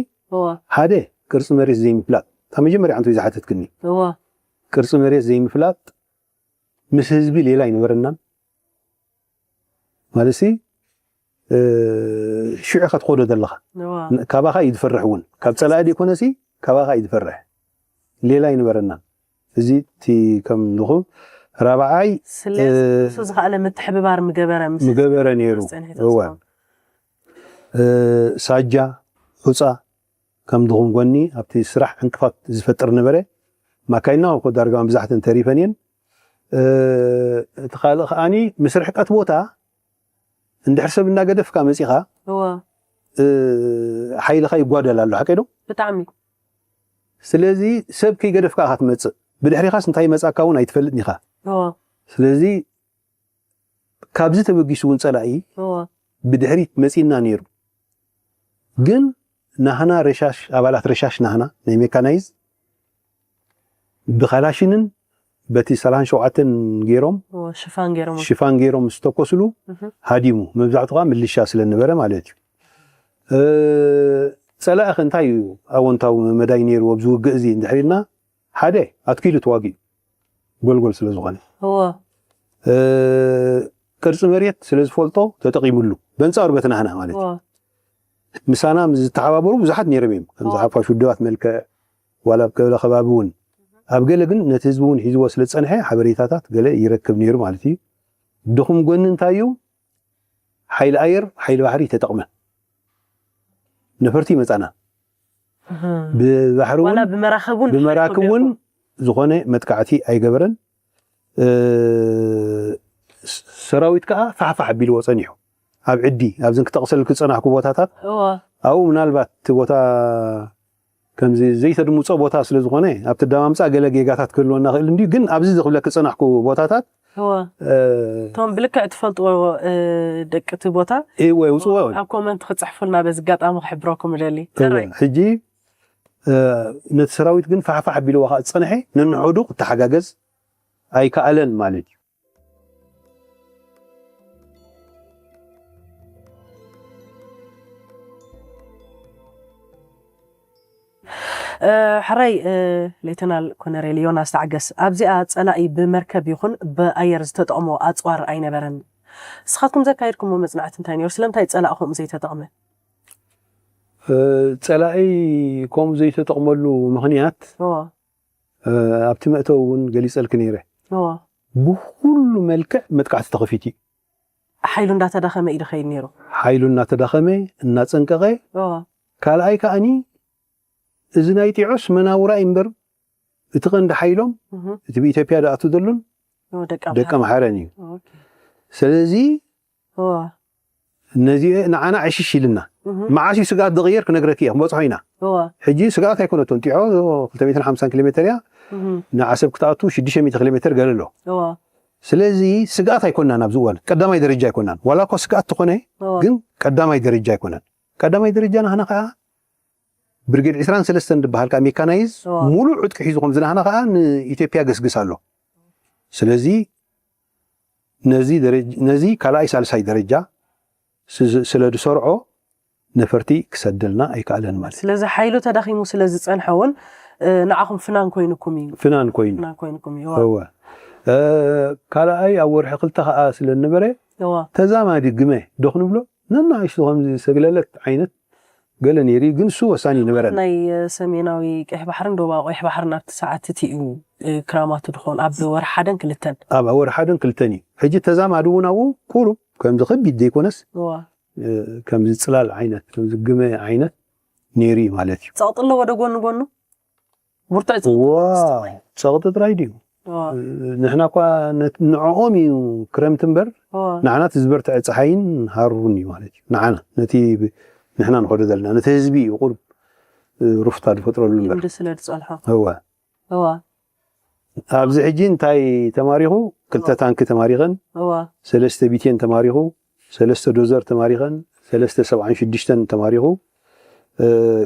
ሓደ ቅርፂ መሬት ዘይምፍላጥ እታ መጀመርያ ዓንቱ ዝሓተትክኒ ቅርፂ መሬት ዘይምፍላጥ ምስ ህዝቢ ሌላ ኣይነበረናን ማለት ሽዑ ኢኻ ትኸዶ ዘለኻ ካባኻ እዩ ዝፈርሕ እውን ካብ ፀላኢ ዘይኮነሲ ካባኻ እዩ ዝፈርሕ ሌላ ኣይነበረናን። እዚ እቲ ከም ድኹም ራብዓይ ስለዚ ዝኸኣለ ምትሕብባር ምገበረ ምስ ምገበረ ነይሩ ዝፀንሐ እወ ሳጃ ሑፃ ከም ድኹም ጎኒ ኣብቲ ስራሕ ዕንቅፋት ዝፈጥር ነበረ። ማካይና እኮ ዳርጋ መብዛሕተን ተሪፈን እየን። እቲ ካልእ ከዓኒ ምስ ርሕቀት ቦታ እንድሕር ሰብ እናገደፍካ መፂኻ እወ ሓይልኻ ይጓደል ኣሎ ሓቀይ ዶ? ብጣዕሚ ስለዚ ሰብ ከይገደፍካ ኢኻ ትመፅእ። ብድሕሪኻስ እንታይ ይመፃካ እውን ኣይትፈልጥን ኢኻ። እወ ስለዚ ካብዚ ተበጊሱ እውን ፀላኢ እወ ብድሕሪት መፂና ነይሩ። ግን ናህና ረሻሽ ኣባላት ረሻሽ ናህና ናይ ሜካናይዝ ብካላሽንን በቲ ሰላሳን ሸውዓተን ገይሮም እወ ሽፋን ገይሮም ሽፋን ገይሮም ዝተኮስሉ እህ ሃዲሙ። መብዛሕቱ ከዓ ምልሻ ስለ ነበረ ማለት እዩ። እ፣ ፀላኢ ከ እንታይ እዩ ኣወንታዊ መዳይ ነይሩ ኣብዚ ውግእ እዚ እንድሕር ኢልና ሓደ ኣትኪሉ ተዋጊኡ ጎልጎል ስለ ዝኾነ እወ እ፣ ቅርፂ መሬት ስለ ዝፈልጦ ተጠቂሙሉ በንፃሩ በቲ ናህና ማለት እዩ። እወ ምሳና ምስ ዝተሓባበሩ ብዙሓት ነይሮም እዮም። ከምዚ እወ። ሓፋሽ ውድባት መልክዕ ዋላ ኣብ ገለ ከባቢ እውን ኣብ ገለ ግን ነቲ ህዝቢ እውን ሒዝዎ ስለ ዝፀንሐ ሓበሬታታት ገለ ይረክብ ነይሩ ማለት እዩ። ድኹም ጎኒ እንታይ እዩ? ሓይሊ ኣየር ሓይሊ ባሕሪ ተጠቕመ ነፈርቲ ይመፃና እህ ብባሕሪ እውን ዋላ ብመራኸብ እውን ብመራክብ እውን ዝኾነ መጥቃዕቲ ኣይገበረን። እ፣ ስ- ሰራዊት ከዓ ፋሕፋሕ ኣቢልዎ ፀኒሑ ኣብ ዕዲ ኣብዘን ክጠቕሰልክ ዝፀናሕኩ ቦታታት እወ ኣብኡ ምናልባት እቲ ቦታ ከምዚ ዘይተድምፆ ቦታ ስለ ዝኾነ ኣብቲ ኣደማምፃ ገለ ጌጋታት ክህልወና ክእል እንድዩ። ግን ኣብዚ ዝክብለክ ዝፀናሕኩ ቦታታት እወ እ፣ እቶም ብልክዕ ትፈልጥዎ እ፣ ደቂ እቲ ቦታ እወ ውፅዎ ኣብ ኮመንት ክፅሕፉልና በዚ ኣጋጣሚ ክሕብረኩም እደሊ እወ ሕጂ እ፣ ነቲ ሰራዊት ግን ፋሕፋሕ ኣቢልዎ ከዓ ዝፀንሐ ነንሕዱ ክተሓጋገዝ ኣይከኣለን ማለት እዩ። ሕራይ ሌተናል ኮነሬል ዮናስ ተዓገስ፣ ኣብዚኣ ጸላኢ ብመርከብ ይኹን ብኣየር ዝተጠቕሞ ኣጽዋር ኣይነበረን። ንስኻትኩም ዘካየድኩሞ መጽናዕቲ እንታይ ነይሩ? ስለምንታይ ጸላኢ ከምኡ ዘይተጠቕመ? ጸላኢ ከምኡ ዘይተጠቕመሉ ምኽንያት ኣብቲ መእተዊ እውን ገሊጸልኪ ነይረ። ብኩሉ መልክዕ መጥቃዕቲ ተኸፊቱ እዩ። ሓይሉ እንዳተዳኸመ እዩ ዝኸይድ ነይሩ። ሓይሉ እናተዳኸመ እናጸንቀቐ፣ ካልኣይ ከኣኒ እዚ ናይ ጢዖስ መናውራ እዩ እምበር እቲ ቀንዲ ሓይሎም እቲ ብኢትዮጵያ ዝኣቱ ዘሎን ደቂ ኣምሓረን እዩ። ስለዚ ነዚ ንዓና ዕሽሽ ኢልና መዓስ እዩ ስግኣት ዝቕየር ክነግረኪ እየ፣ ክንበፅሖ ኢና። ሕጂ ስግኣት ኣይኮነቶን። ጢዖ ክልተ ሚእትን ሓምሳን ኪሎ ሜተር እያ። ንዓሰብ ክትኣቱ ሽዱሽተ ሚእቲ ኪሎ ሜተር ገለ ኣሎ። ስለዚ ስግኣት ኣይኮናን ኣብዚ እዋን፣ ቀዳማይ ደረጃ ኣይኮናን። ዋላ እኳ ስግኣት ትኾነ፣ ግን ቀዳማይ ደረጃ ኣይኮነን። ቀዳማይ ደረጃ ናህና ከዓ ብርጌድ ዕስራን ሰለስተን ዝበሃል ከዓ ሜካናይዝ ሙሉእ ዕጥቂ ሒዙ ከም ዝናህና ከዓ ንኢትዮጵያ ገስግስ ኣሎ። ስለዚ ነዚ ካልኣይ ሳልሳይ ደረጃ ስለ ዝሰርዖ ነፈርቲ ክሰደልና ኣይከኣለን ማለት። ስለዚ ሓይሉ ተዳኺሙ ስለ ዝፀንሐ እውን ንዓኹም ፍናን ኮይኑኩም እዩ። ፍናን ኮይኑ ፍናን ኮይኑኩም እዩ። እወ። ካልኣይ ኣብ ወርሒ ክልተ ከዓ ስለ ነበረ ተዛማዲ ግመ ዶ ክንብሎ ነናእሽቱ ከምዚ ሰግለለት ዓይነት ገለ ነይሩ እዩ፣ ግን እሱ ወሳኒ ነበረን። ናይ ሰሜናዊ ቀይሕ ባሕርን ደቡባዊ ቀይሕ ባሕርን ኣብቲ ሰዓት እቲ እዩ ክራማቱ ድኾን ኣብ ወርሒ ሓደን ክልተን። ኣብ ወርሒ ሓደን ክልተን እዩ። ሕጂ ተዛማዲ እውን ኣብኡ ቁሩብ ከምዚ ከቢድ ዘይኮነስ ከምዚ ፅላል ዓይነት ከምዚ ግመ ዓይነት ነይሩ እዩ ማለት እዩ። ፀቕጢ ኣለዎ ዶ ጎኑ ጎኑ? ብርቱዕ ዋ ፀቕጢ ጥራይ ድዩ? ንሕና እኳ ንዕኦም እዩ ክረምቲ እምበር ንዓና እቲ ዝበርትዐ ፀሓይን ሃሩን እዩ ማለት እዩ። ንዓና ነቲ ንሕና ንኸዶ ዘለና ነቲ ህዝቢ እዩ ቁሩብ ሩፍታ ዝፈጥረሉ እምበር ስለ ዝፀልሖ እወ ኣብዚ ሕጂ እንታይ ተማሪኹ? ክልተ ታንኪ ተማሪኸን፣ ሰለስተ ቢቴን ተማሪኹ፣ ሰለስተ ዶዘር ተማሪኸን፣ ሰለስተ ሰብዓን ሽዱሽተን ተማሪኹ፣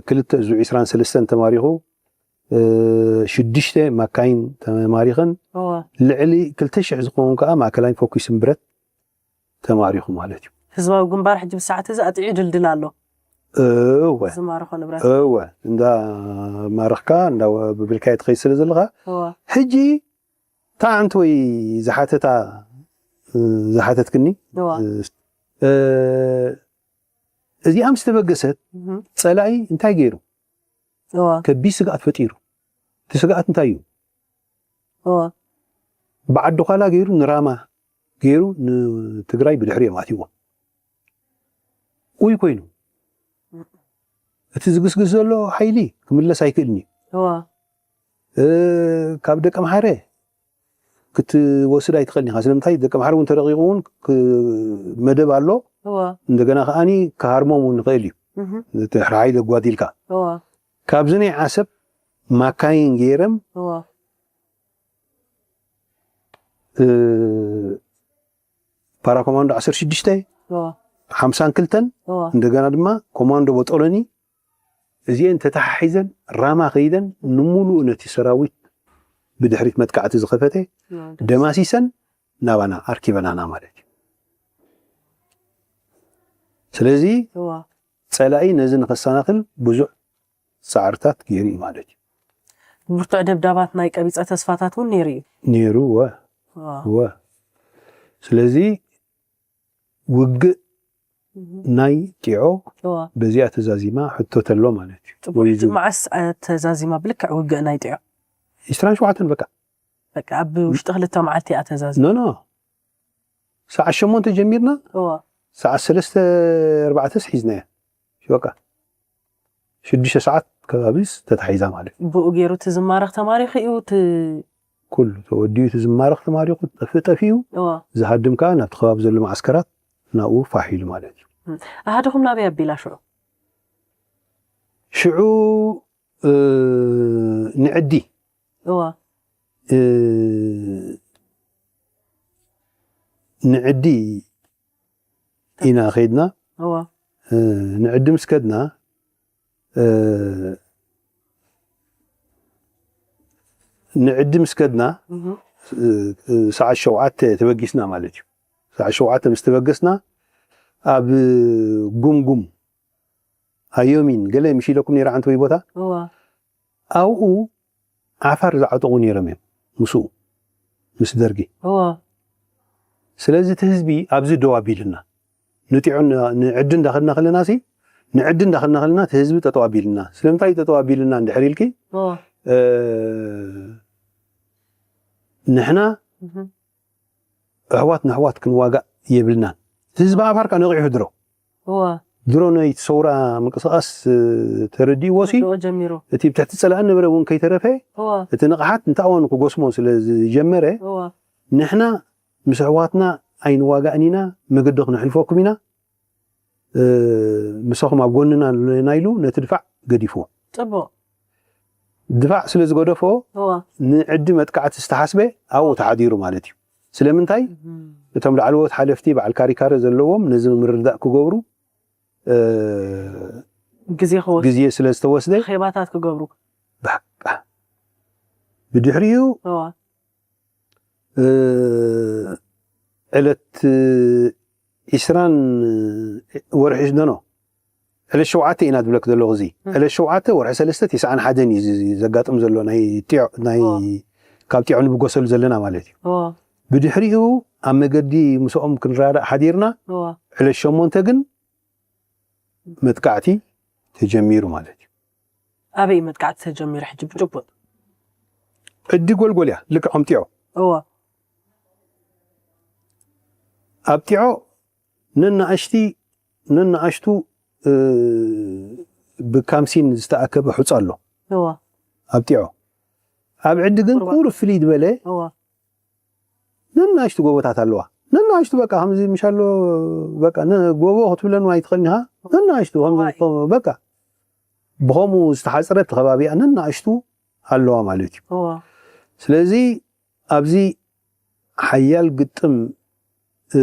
ክልተ እዙ ዒስራን ሰለስተን ተማሪኹ፣ ሽዱሽተ ማካይን ተማሪኸን፣ ልዕሊ ክልተ ሽሕ ዝኸውን ከዓ ማእከላይን ፎኪስን ብረት ተማሪኹ ማለት እዩ። ህዝባዊ ግንባር ሕጂ ብሰዓት እዚ ኣጥዒ ድልድል ኣሎ። እወ ዝማርኾ ንብረት እወ እንዳ ማረኽካ እንዳ ብብልካዮ ትኸይድ ስለ ዘለኻ እወ ሕጂ እታ ሓንቲ ወይ ዝሓተታ ዝሓተትክኒ እወ እዚኣ ምስ ተበገሰት እህ ጸላኢ እንታይ ገይሩ? እወ ከቢድ ስግኣት ፈጢሩ። እቲ ስግኣት እንታይ እዩ? እወ ብዓዲ ዃላ ገይሩ ንራማ ገይሩ ንትግራይ ብድሕሪኦም ኣትይዎም። ኡይ ኮይኑ እቲ ዝግስግስ ዘሎ ሓይሊ ክምለስ ኣይክእልን እዩ። እወ እ፣ ካብ ደቂ ኣምሓረ ክትወስድ ኣይትኽእልን ኢኻ። ስለምንታይ ደቂ ኣምሓረ እውን ተረቂቑ እውን ክ- መደብ ኣሎ። እወ እንደገና ከዓኒ ክሃርሞም እውን ይኽእል እዩ። እህ እቲ ሕራይ ዘጓዲልካ እወ ካብዚ ናይ ዓሰብ ማካይን ገይረም እወ እ፣ ፓራ ኮማንዶ ዓሰርተ ሽዱሽተ እወ ሓምሳን ክልተን እወ እንደገና ድማ ኮማንዶ ቦጦሎኒ እዚኤን ተተሓሒዘን ራማ ከይደን ንምሉእ ነቲ ሰራዊት ብድሕሪት መጥቃዕቲ ዝኸፈተ እወ ደማሲሰን ናባና ኣርኪበናና ማለት እዩ። ስለዚ እወ ጸላኢ ነዚ ንኸሰናኽል ብዙሕ ጻዕርታት ገይሩ እዩ ማለት እዩ። ብርቱዕ ደብዳባት ናይ ቀቢጸ ተስፋታት እውን ነይሩ እዩ። ነይሩ እወ እወ እወ። ስለዚ ውግእ ናይ ጢዖ እወ በዚኣ ተዛዚማ ሕቶ ተሎ ማለት እዩ። ጽቡቅ። ወይ ሕጂ ዝብ- መዓስ እ፣ ተዛዚማ ብልክዕ ውግእ ናይ ጢዖ? ዒስራን ሸውዓተን በቃ በቃ ኣብ ውሽጢ ክልተ መዓልቲ እያ ተዛዚማ። ኖ ኖ ሰዓት ሸሞንተ ጀሚርና እወ ሰዓት ሰለስተ ኣርባዕተስ ሒዝናያ። በቃ ሽዱሽተ ሰዓት ከባቢስ ተታሒዛ ማለት እዩ። ብኡ ገይሩ እቲ ዝማረኽ ተማሪኹ እዩ እቲ ኩሉ ተወዲኡ እቲ ዝማረኽ ተማሪኹ ጠፍእ ጠፊኡ እወ ዝሃድም ከዓ ናብቲ ከባቢ ዘሎ ማዓስከራት ናብኡ ፋሕ ኢሉ ማለት እዩ። ኣሃድኹም ናበይ ኣቢላ ሽዑ? ሽዑ እ፣ ንዕዲ እወ እ፣ ንዕዲ ኢና ከይድና እወ እ፣ ንዕዲ ምስ ከድና እ፣ ንዕዲ ምስ ከድና እህ እ፣ እ፣ ሰዓት ሸውዓተ ተበጊስና ማለት እዩ። ሰዓት ሸውዓተ ምስ ተበገስና ኣብ ጉምጉም ኣዮሚን ገለ ምሽ ኢለኩም ነይረ ዓንተወይ ቦታ እዋ ኣብኡ ዓፋር ዝዓጠቑ ነይሮም እዮም ምስኡ ምስ ደርጊ። እዋ ስለዚ እቲ ህዝቢ ኣብዚ ደው ኣቢልና ንጢዖ ንዕዲ እንዳኸድና ከለና ሲ ንዕዲ እንዳኸድና ከለና እቲ ህዝቢ ጠጠው ኣቢልና። ስለምንታይ ጠጠው ኣቢልና እንድሕር ኢልኪ እዋ እ፣ ንሕና እህ ኣሕዋት ንኣሕዋት ክንዋጋእ የብልናን። እቲ ህዝቢ ዓፋር ከዓ ነቒሑ ድሮ እዋ ድሮ ናይቲ ሰውራ ምንቅስቃስ እ፣ ተረዲእዎ ሲ ዶ ጀሚሩ እቲ ብትሕቲ ፀላኢ ነበረ እውን ከይተረፈ እዋ እቲ ንቕሓት እንታይ ኣዋኑ ክጎስሞ ስለ ዝጀመረ እዋ ንሕና ምስ ኣሕዋትና ኣይንዋጋእን ኢና፣ መገዲ ክንሕልፈኩም ኢና፣ እ፣ ምሳኹም ኣብ ጎንና ኣለና ኢሉ ነቲ ድፋዕ ገዲፍዎ። ፅቡቅ ድፋዕ ስለ ዝገደፎ እዋ ንዕዲ መጥቃዕቲ ዝተሓስበ ኣብኡ ተሓዲሩ ማለት እዩ። ስለምንታይ እም። እቶም ላዕለዎት ሓለፍቲ በዓል ካሪካረ ዘለዎም ነዚ ምርዳእ ክገብሩ እ፣ ግዜ ክወስድ ግዜ ስለ ዝተወስደ ኼባታት ክገብሩ በቃ ብድሕሪኡ እዋ እ፣ ዕለት ዒስራን ወርሒ ኖ ዕለት ሸውዓተ ኢና ዝብለክ ዘለኹ። እዚ ዕለት ሸውዓተ ወርሒ ሰለስተ ተስዓን ሓደን እዩ እዚ ዘጋጥም ዘሎ ናይ ጢዖ ናይ እዋ። ካብ ጢዖ ንብገሰሉ ዘለና ማለት እዩ። እዋ ብድሕሪኡ ኣብ መገዲ ምስኦም ክንራዳእ ሓዲርና እዋ ዕለት ሸሞንተ ግን መጥቃዕቲ ተጀሚሩ ማለት እዩ። ኣበይ መጥቃዕቲ ተጀሚሩ ሕጂ ብጭቡጥ ዕዲ ጎልጎል እያ ልክዕ ከም ጢዖ እዋ ኣብ ጢዖ ነናእሽቲ ነናእሽቱ እ፣ ብካምሲን ዝተኣከበ ሑፃ ኣሎ እዋ ኣብ ጢዖ። ኣብ ዕዲ ግን ቁርባ- ቁሩብ ፍልይ ዝበለ እዋ ነናእሽቱ ጎቦታት ኣለዋ። ነናእሽቱ በቃ ከምዚ ምሻሎ በቃ ነ- ጎቦ ክትብለን ኣይትኽእልን ኢኻ። ነናእሽቱ ከምዚ ዋይ። ዝኮ- በቃ ብኸምኡ ዝተሓፅረት ከባቢኣ ነናእሽቱ ኣለዋ ማለት እዩ። እዋ ስለዚ ኣብዚ ሓያል ግጥም እ፣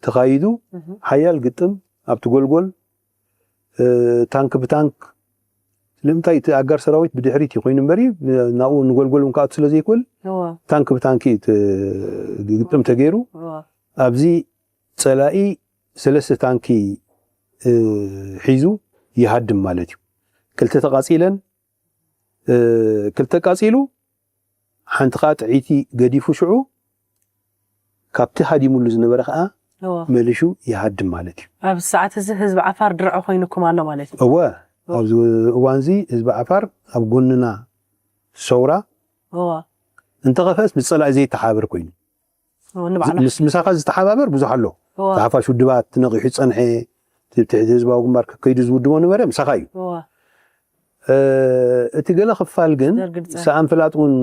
ተኻይዱ እህ ሓያል ግጥም ኣብቲ ጎልጎል እ፣ ታንክ ብታንክ ስለምንታይ እቲ ኣጋር ሰራዊት ብድሕሪት እዩ ኮይኑ እምበሪ ናብኡ ንጎልጎል እውን ክኣቱ ስለ ዘይክእል እዋ ታንክ ብታንክ እዩ ተ- ግጥም ተገይሩ እዋ ኣብዚ ፀላኢ ሰለስተ ታንኪ እ፣ ሒዙ ይሃድም ማለት እዩ። ክልተ ተቃፂለን እ፣ ክልተ ቃፂሉ ሓንቲ ከዓ ጥዒቲ ገዲፉ ሽዑ ካብቲ ሃዲሙሉ ዝነበረ ከዓ እዋ መሊሹ ይሃድም ማለት እዩ። ኣብ ሰዓት እዚ ህዝቢ ዓፋር ድርዒ ኮይኑኩም ኣሎ ማለት እዩ እወ ኣብዚ እዋን እዚ ህዝቢ ዓፋር ኣብ ጎንና ሰውራ እዋ እንተኸፍአስ ምስ ፀላኢ ዘይተሓባበር ኮይኑ እዋ ንባዕላ ምስ ምሳኻ ዝተሓባበር ብዙሕ ኣሎ። እዋ ተሓፋሽ ውድባት ነቂሑ ዝፀንሐ ትሕቲ ህዝባዊ ግንባር ከከይዱ ዝውድቦ ነበረ ምሳኻ እዩ። እዋ እ፣ እቲ ገለ ክፋል ግን ደርጊ ዝፀንሐ። ሰኣን ፍላጥ እውን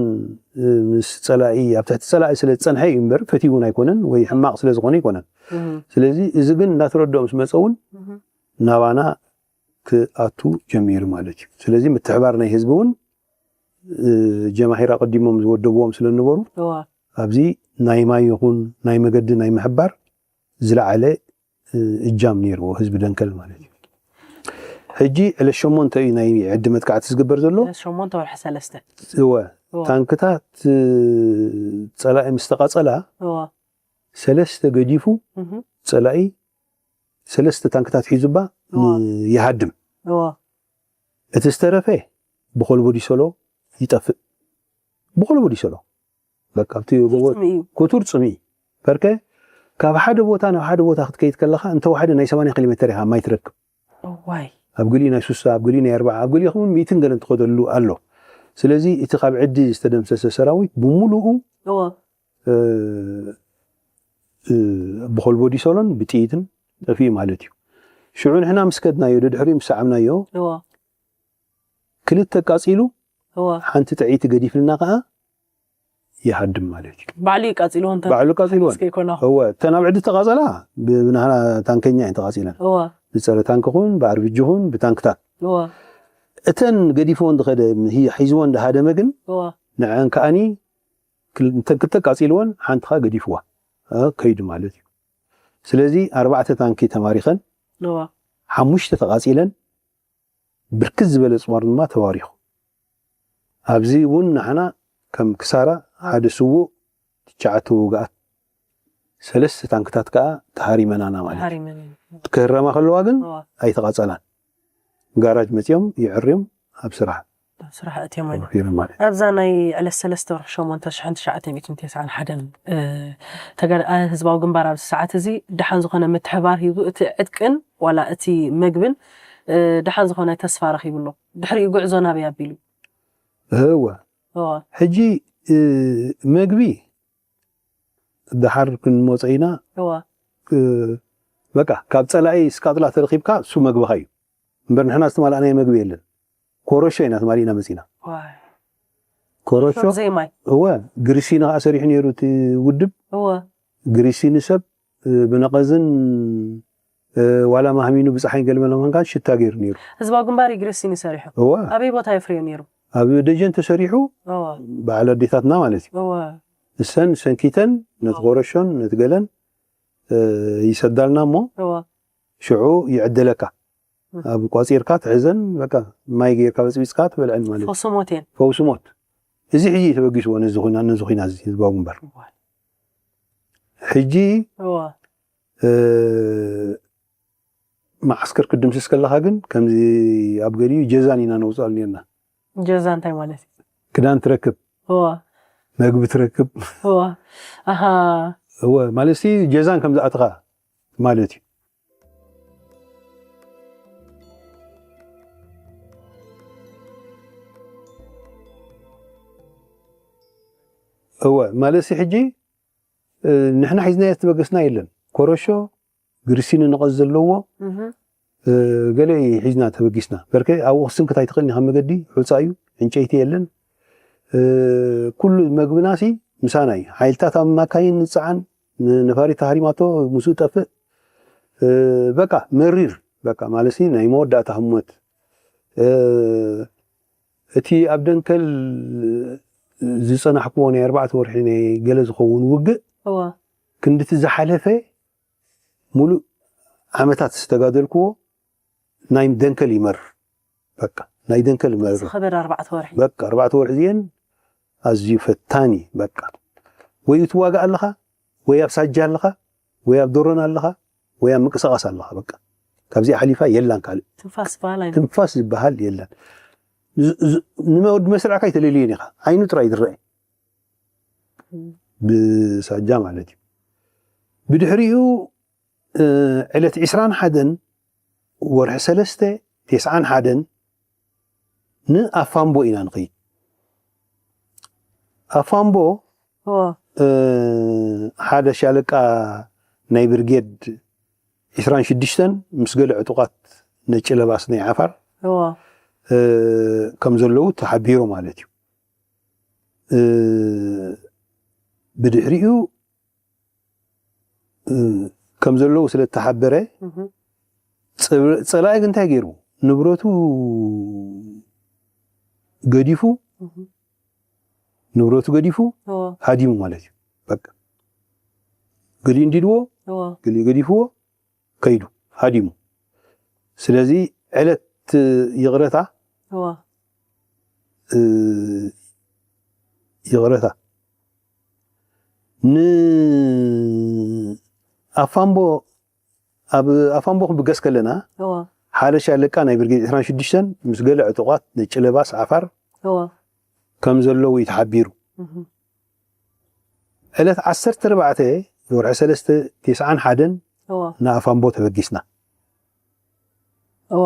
እ፣ ምስ ፀላኢ ኣብ ትሕቲ ፀላኢ ስለ ዝፀንሐ እዩ እምበር ፈትዩ እውን ኣይኮነን ወይ ሕማቕ ስለ ዝኾነ ኣይኮነን። እህ ስለዚ እዚ ግን እንዳተረድኦ ምስ መፀ እውን እህ ናባና ክኣቱ ጀሚሩ ማለት እዩ። ስለዚ ምትሕባር ናይ ህዝቢ እውን እ፣ ጀማሂር ኣቐዲሞም ዝወደብዎም ስለ ዝነበሩ እዋ ኣብዚ ናይ ማይ ይኹን ናይ መገዲ ናይ ምሕባር ዝለዓለ እ፣ እጃም ነይርዎ ህዝቢ ደንከል ማለት እዩ። ሕጂ ዕለት ሸሞንተ እዩ ናይ ዕዲ መጥቃዕቲ ዝግበር ዘሎ። ሸሞንተ ወርሒ ሰለስተ እወ እዋ ታንክታት እ፣ ፀላኢ ምስ ተቃፀላ እዋ ሰለስተ ገዲፉ እህ ፀላኢ ሰለስተ ታንክታት ሒዙባ እዋ ን- ይሃድም። እዋ እቲ ዝተረፈ ብኮልቦ ዲሶሎ ይጠፍእ። ብኮልቦ ዲሶሎ በቃ ኣብቲ ጎቦ ጽምኢ እዩ ክቱር ጽምኢ በርከ ካብ ሓደ ቦታ ናብ ሓደ ቦታ ክትከይድ ከለኻ እንተወሓደ ናይ ሰማንያ ኪሎ ሜተር ኢኻ ማይ ትረክብ። እዋይ ኣብ ገሊኡ ናይ ሱሳ ኣብ ገሊኡ ናይ ኣርባዓ ኣብ ገሊኡ ከውን ሚእትን ገለን ትኸደሉ ኣሎ። ስለዚ እቲ ካብ ዕዲ ዝተደምሰሰ ሰራዊት ብምሉኡ እዋ እ፣ እ፣ ብኮልቦ ዲሶሎን ብጥይትን ጠፊኡ ማለት እዩ። ሽዑ ንሕና ምስ ከድናዮ ደድሕሪኡ ምስ ሰዓብናዮ እዋ ክልተ ቃጺሉ እዋ ሓንቲ ጥዒቲ ገዲፍልና ከኣ ይሃድም ማለት እዩ። ባዕሉ ይቃጺልዎ እንተ ባዕሉ ቃጺልወን ከይኮና እወ እተን ኣብ ዕዲ ተቃጸላ ብ- ብናህና ታንከኛ እየን ተቃጺለን እዋ ብጸረ ታንክ ኹን ብኣርቢጂ ኹን ብታንክታት እዋ እተን ገዲፍወን ዝኸደ ሂ- ሒዝወን ዝሃደመ ግን እዋ ንዐን ከኣኒ ክል- እተን ክልተ ቃጺልወን ሓንቲ ከኣ ገዲፍዋ እ፣ ከይዱ ማለት እዩ። ስለዚ ኣርባዕተ ታንኪ ተማሪኸን እዋ ሓሙሽተ ተቃጺለን ብርክት ዝበለ ጽዋር ድማ ተባሪኹ። ኣብዚ እውን ንሕና ከም ክሳራ ሓደ ስዉእ፣ ትሽዓተ ውግኣት፣ ሰለስተ ታንክታት ከዓ ተሃሪመናና ማለት እዩ። ሃሪመን እዩ። ክህረማ ከለዋ ግን እዋ። ኣይተቓጸላን። ጋራጅ መጺኦም ይዕርዮም ኣብ ስራሕ ኣብ ስራሕ እትዮም ማለት እዩ። ተወፊሮም ማለት እዩ። ኣብዛ ናይ ዕለት ሰለስተ ወርሒ ሸሞንተ ሽሕን ትሽዓተ ሚእትን ተስዓን ሓደን፣ እ፣ ተገ- እ፣ ህዝባዊ ግንባር ኣብዚ ሰዓት እዚ ደሓን ዝኾነ ምትሕባር ሂቡ፣ እቲ ዕጥቅን ዋላ እቲ መግብን፣ እ፣ ደሓን ዝኾነ ተስፋ ረኺቡ ኣሎ። ድሕሪኡ ጉዕዞ ናበይ ኣቢሉ? እወ እዋ። ሕጂ እ፣ መግቢ ደሓር ክንመጾ ኢና። እዋ። እ፣ በቃ ካብ ጸላኢ ስቃጥላ ተረኺብካ እሱ መግብኻ እዩ። እምበር ንሕና ዝተማላእናዮ መግቢ የለን። ኮረሾ ኢና ተማሊእና መጺና። ዋይ። ኮረሾ ሾፍ ዘይማይ። እወ፣ ግሪሲኒ ከዓ ሰሪሑ ነይሩ እቲ ውድብ። እዋ። ግሪሲኒ ሰብ እ፣ ብነቐዝን እ፣ ዋላ ማህሚኑ ብፀሓይን ገለመለ ምዃንካን ሽታ ገይሩ ነይሩ። ህዝባዊ ግንባር እዩ ግሪሲኒ ሰሪሑ። እወ፣ ኣበይ ቦታ የፍርዮ ነይሩ? ኣብ ደጀን ተሰሪሑ እዋ። በዓል ኣዴታትና ማለት እዩ። እዋ። ንሰን ሰንኪተን ነቲ ኮረሾን ነቲ ገለን እ፣ ይሰዳልና እሞ እዋ። ሽዑ ይዕደለካ። ኣብ ቋፂርካ ትሕዘን በቃ ማይ ገይርካ በፅቢፅካ ትበልዐን ማለት እዩ። ፈውሲ ሞት እየን። ፈውሲ ሞት። እዚ ሕጂ እዩ ተበጊስዎ ነዚ ኹና ነዚ ኹና እዚ ህዝባዊ ግንባር። ሕጂ እዋ። እ፣ መዓስከር ክድምስስ ከለኻ ግን ከምዚ ኣብ ገሊኡ ጀዛን ኢና ነውፅኣሉ ነርና። ጀዛ እንታይ ማለት እዩ? ክዳን ትረክብ፣ እዋ። መግቢ ትረክብ። እዋ። ኣሃ። እወ ማለት ሲ ጀዛን ከም ዝኣትኻ ማለት እዩ። እወ ማለት ሲ ሕጂ እ፣ ንሕና ሒዝናዮ ዝተበገስና የለን። ኮረሾ ግሪሲኒ ነቐዝ ዘለዎ እህ። እ፣ ገለ እዩ ሒዝና ተበጊስና። በርከ ኣብኡ ክስንክት ኣይትኽእልን ኢኻ፣ መገዲ ሑፃ እዩ፣ ዕንጨይቲ የለን። እ፣ ኩሉ መግብና ሲ ምሳና እዩ። ሓይልታት ኣብ ማካይን ንፀዓን ን-፣ ነፋሪት ተሃሪማቶ ምስኡ ጠፍእ። እ፣ በቃ መሪር በቃ ማለት ሲ ናይ መወዳእታ ህሞት እ፣ እቲ ኣብ ደንከል ዝፀናሕክዎ ናይ ኣርባዕተ ወርሒ ናይ ገለ ዝኸውን ውግእ እዋ። ክንድቲ ዝሓለፈ ሙሉእ ዓመታት ዝተጋደልክዎ ናይ ደንከል ይመር በቃ ናይ ደንከል ይመር ዝኸበደ ኣርባዕተ ወርሒ። በቃ ኣርባዕተ ወርሒ እዚአን ኣዝዩ ፈታኒ በቃ ወይ ትዋጋእ ኣለኻ ወይ ኣብ ሳጃ ኣለኻ ወይ ኣብ ዶሮን ኣለኻ ወይ ኣብ ምንቅስቃስ ኣለኻ በቃ ካብዚኣ ሓሊፋ የላን ካልእ ትንፋስ በሃል ኣይነ ትንፋስ ዝበሃል የለን ዝ- ዝ- ንመወዲ መስርዕካ ኣይተለልየን ኢኻ ዓይኑ ጥራይ ዝረአ ብሳጃ ማለት እዩ ብድሕሪኡ እ፣ ዕለት ዕስራን ሓደን ወርሒ ሰለስተ ተስዓን ሓደን ንኣፋምቦ ኢና ንኸይድ ኣፋምቦ እዎ እ፣ ሓደ ሻለቃ ናይ ብርጌድ ዕስራን ሽዱሽተን ምስ ገለ ዕጡቓት ነጭ ለባስ ናይ ዓፋር እዎ እ፣ ከም ዘለዉ ተሓቢሩ ማለት እዩ እ፣ ብድሕሪኡ እ፣ ከም ዘለዉ ስለ እተሓበረ እህ፣ ጸ- ጸላኢ ግን እንታይ ገይሩ ንብረቱ ገዲፉ እህ፣ ንብረቱ ገዲፉ እዎ ሃዲሙ ማለት እዩ በቃ ገሊኡ እንዲድዎ እዎ ገሊኡ ገዲፍዎ ከይዱ ሃዲሙ ስለዚ ዕለት ይቕረታ እዎ እ፣ ይቕረታ ን ኣፋምቦ ኣብ ኣፋምቦ ክብገስ ከለና እዎ ሓደ ሻለቃ ናይ ብርጌድ ዕስራን ሽዱሽተን ምስ ገለ ዕጡቓት ነጭ ለባስ ዓፋር እዎ ከም ዘለዉ እዩ ተሓቢሩ እህ፣ ዕለት ዓሰርተ ኣርባዕተ ወርሒ ሰለስተ ተስዓን ሓደን እዎ ንኣፋምቦ ተበጊስና እዎ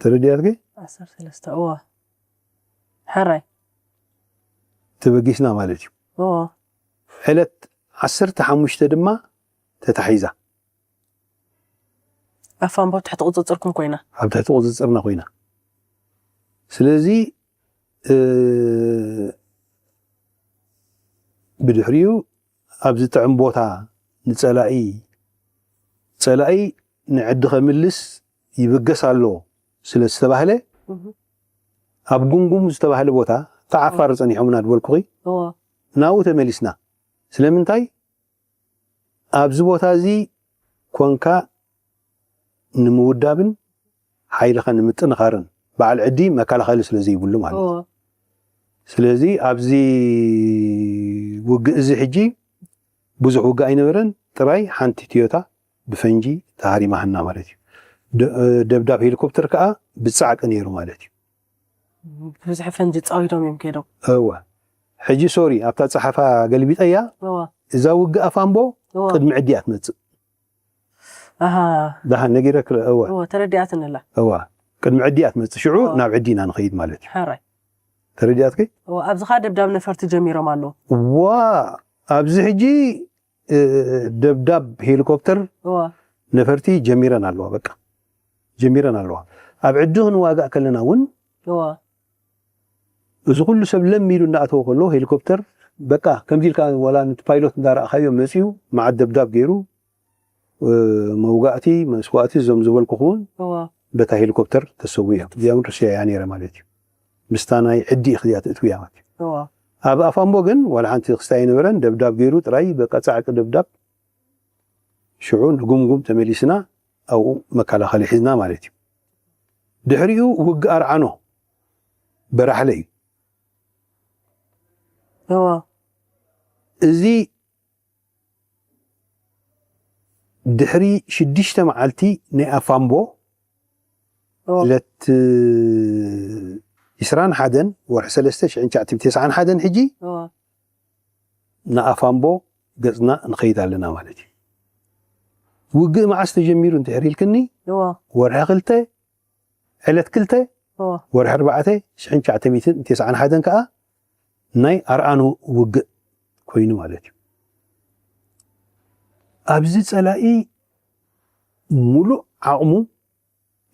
ተረዲኣትኪ ዓሰርተ ሰለስተ እዎ ሕራይ ተበጊስና ማለት እዩ እዎ ዕለት ዓሰርተ ሓሙሽተ ድማ ተታሒዛ ኣፋምቦ ትሕቲ ቁፅፅርኩም ኮይና ኣብ ትሕቲ ቁፅፅርና ኮይና ስለዚ እ፣ ብድሕሪኡ ኣብ ዝጥዕም ቦታ ንፀላኢ ፀላኢ ንዕዲ ከምልስ ይብገስ ኣሎ ስለ ዝተባህለ እህ፣ ኣብ ጉምጉም ዝተባህለ ቦታ ተዓፋር ፀኒሖምና ድበልኩኺ እዎ ናብኡ ተመሊስና ስለምንታይ ኣብዚ ቦታ እዚ ኮንካ ንምውዳብን ሓይልኻ ንምጥንኻርን በዓል ዕዲ መከላኸሊ ስለ ዘይብሉ ማለት እዩ እዎ ስለዚ ኣብዚ ውግእ እዚ ሕጂ ብዙሕ ውግእ ኣይነበረን። ጥራይ ሓንቲ ትዮታ ብፈንጂ ተሃሪማህና ማለት እዩ። ደብዳብ ሄሊኮፕተር ከዓ ብፃዕቂ ነይሩ ማለት እዩ። ብዙሕ ፈንጂ ፃዊዶም እዮም ከይዶም። እወ፣ ሕጂ ሶሪ ኣብታ ፀሓፋ ገልቢጠያ። እዛ ውግእ ኣፋምቦ ቅድሚ ዕዲ እያ ትመፅእ። ደሓን ነጊረክ። እወ፣ ተረዲኣትንላ። እወ፣ ቅድሚ ዕዲ እያ ትመፅእ። ሽዑ ናብ ዕዲ ኢና ንኸይድ ማለት እዩ። ተረዲኣትኪ? ኣብዚ ከዓ ደብዳብ ነፈርቲ ጀሚሮም ኣለዉ። ዋ ኣብዚ ሕጂ ደብዳብ ሄሊኮፕተር ነፈርቲ ጀሚረን ኣለዋ። በቃ ጀሚረን ኣለዋ። ኣብ ዕዲ ክንዋጋእ ከለና እውን እዚ ኩሉ ሰብ ለም ኢሉ እንዳኣተወ ከሎ ሄሊኮፕተር በቃ ከምዚ ኢልካ ዋላ ነቲ ፓይሎት እንዳረኣኻዮ መፅዩ መዓት ደብዳብ ገይሩ መውጋእቲ መስዋእቲ እዞም ዝበልኩ እውን በታ ሄሊኮፕተር ተሰዊኦም። እዚኣ እውን ሩስያ እያ ነይረ ማለት እዩ። ምስታ ናይ ዕዲ እያ ትእትውያ ማለት እዩ። ኣብ ኣፋምቦ ግን ዋላ ሓንቲ ክስታይ ኣይነበረን። ደብዳብ ገይሩ ጥራይ በቃ ፃዕቂ ደብዳብ ሽዑ ንጉምጉም ተመሊስና ኣብኡ መከላኸሊ ሒዝና ማለት እዩ። ድሕሪኡ ውግእ ኣርዓኖ በራሕለ እዩ። እዚ ድሕሪ ሽዱሽተ መዓልቲ ናይ ኣፋምቦ ዕለት ዒስራን ሓደን ወርሒ ሰለስተ ሽሕን ትሽዓን ሓደን ሕጂ ንኣፋምቦ ገፅና ንኸይድ ኣለና ማለት እዩ። ውግእ መዓስ ተጀሚሩ እንድሕር ኢልክኒ ወርሒ ክልተ ዕለት ክልተ ወርሒ ኣርባዕተ ሽሕን ትሽዓተ ሚእትን ተስዓን ሓደን ከዓ ናይ ኣርዓኖ ውግእ ኮይኑ ማለት እዩ። ኣብዚ ፀላኢ ሙሉእ ዓቕሙ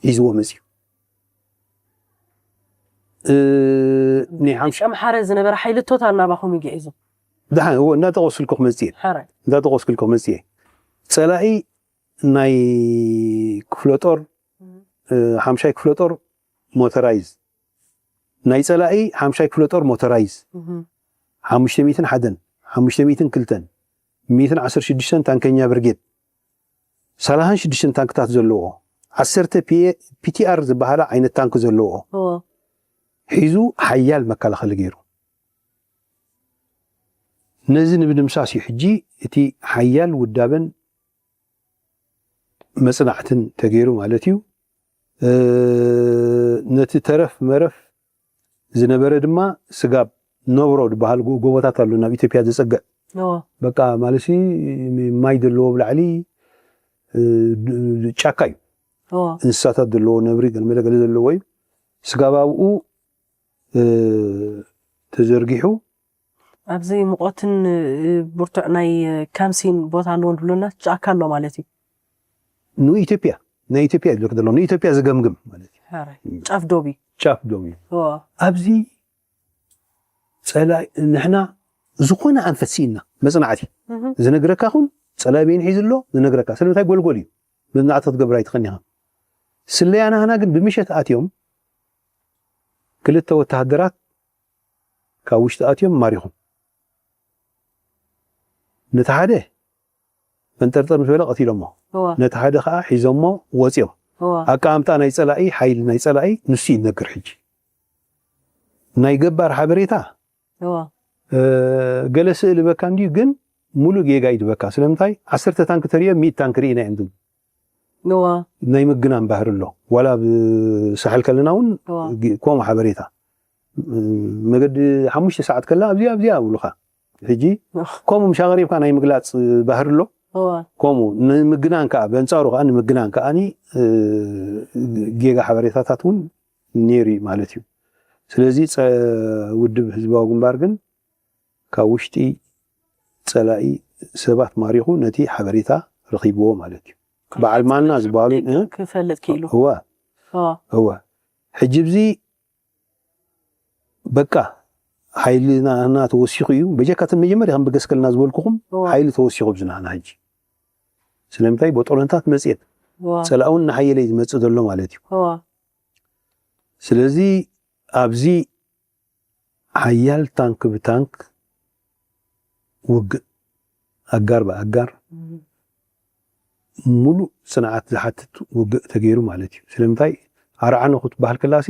ሒዝዎ መፅዩ። ኣምሓረ ዝነበረ ሓይሊ ቶታል ናባኹም ይግዒዙ። እንዳጠቀስልኩ ክመፅእ እንዳጠቀስልኩ ክመፅእ ፀላኢ ናይ ክፍለ ጦር ሓምሻይ ክፍለ ጦር ሞተራይዝ ናይ ፀላኢ ሓምሻይ ክፍለ ጦር ሞተራይዝ ሓሙሽተ ሚእትን ሓደን ሓሙሽተ ሚእትን ክልተን ሚእትን ዓሰርተ ሽዱሽተን ታንከኛ ብርጌድ ሰላሳን ሽዱሽተን ታንክታት ዘለዎ ዓሰርተ ፒቲኣር ዝበሃላ ዓይነት ታንክ ዘለዎ ሒዙ ሓያል መከላኸሊ ገይሩ። ነዚ ንምድምሳስ እዩ ሕጂ እቲ ሓያል ውዳበን መፅናዕትን ተገይሩ ማለት እዩ። ነቲ ተረፍ መረፍ ዝነበረ ድማ ስጋብ ነብሮ ዝበሃል ጎቦታት ኣሎ ናብ ኢትዮጵያ ዘፀግዕ በቃ ማለት ማይ ዘለዎ ብላዕሊ ጫካ እዩ። እንስሳታት ዘለዎ ነብሪ ገለመለ ገለ ዘለዎ እዩ። ስጋብ ኣብኡ ተዘርጊሑ ኣብዚ ሙቐትን ብርቱዕ ናይ ካምሲን ቦታ ኣለዎ ዝብሉና ጫካ ኣሎ ማለት እዩ። ንኢትዮጵያ ናይ ኢትዮጵያ እዩ ዝብለክ ዘሎ ንኢትዮጵያ ዝገምግም ማለት እዩ። ጫፍ ዶብ እዩ። ጫፍ ዶብ እዩ። ኣብዚ ፀላኢ ንሕና ዝኾነ ኣንፈት ስኢና መፅናዕቲ ዝነግረካ ኹን ፀላኢ በይኑ ሒዙ ኣሎ ዝነግረካ ስለምንታይ ጎልጎል እዩ። መፅናዕቲ ክትገብር ኣይትኸኒኻ። ስለያ ናህና ግን ብምሸት ኣትዮም ክልተ ወተሃደራት ካብ ውሽጢ ኣትዮም ማሪኹም። ነቲ ሓደ መንጠርጠር ምስ በለ ቀቲሎሞ። ነቲ ሓደ ከዓ ሒዞሞ ወፂኦም። ኣቀማምጣ ናይ ፀላኢ ሓይሊ ናይ ፀላኢ ንሱ ይነግር ሕጂ። ናይ ገባር ሓበሬታ ገለ ስእል በካ እንዲዩ ግን ሙሉእ ጌጋ ይድበካ ስለምንታይ ዓሰርተ ታንክ ተሪኦ ሚእት ታንክ ርኢና እዮም ዝብል ናይ ምግናን ባህሪ ኣሎ። ዋላ ኣብ ሳሕል ከለና እውን ከምኡ ሓበሬታ መገዲ ሓሙሽተ ሰዓት ከላ ኣብዚኣ ኣብዚኣ ይብሉኻ። ሕጂ ከምኡ ምሽ ኣቕሪብካ ናይ ምግላፅ ባህሪ ኣሎ። ከምኡ ንምግናን ከዓ በንፃሩ ከዓ ንምግናን ከዓ ጌጋ ሓበሬታታት እውን ነይሩ እዩ ማለት እዩ። ስለዚ ውድብ ህዝባዊ ግንባር ግን ካብ ውሽጢ ፀላኢ ሰባት ማሪኹ ነቲ ሓበሬታ ረኺብዎ ማለት እዩ። በዓል ማና ዝበሃሉ ክፈልጥ ክኢሉ። እወ እወ ሕጂ ብዚ በቃ ሓይልና ተወሲኹ እዩ። በጀካትን መጀመርያ ከም ብገስከልና ዝበልኩኹም ሓይሊ ተወሲኹ ብዝናና ሕጂ ስለምንታይ ቦጦሎንታት መፅየት ፀላኡን ንሓየለ እዩ ዝመፅእ ዘሎ ማለት እዩ። ስለዚ ኣብዚ ሓያል ታንክ ብታንክ ውግእ ኣጋር ብኣጋር ሙሉእ ፅንዓት ዝሓትት ውግእ ተገይሩ ማለት እዩ። ስለምንታይ ኣርዓኖ ክትበሃል ከላሲ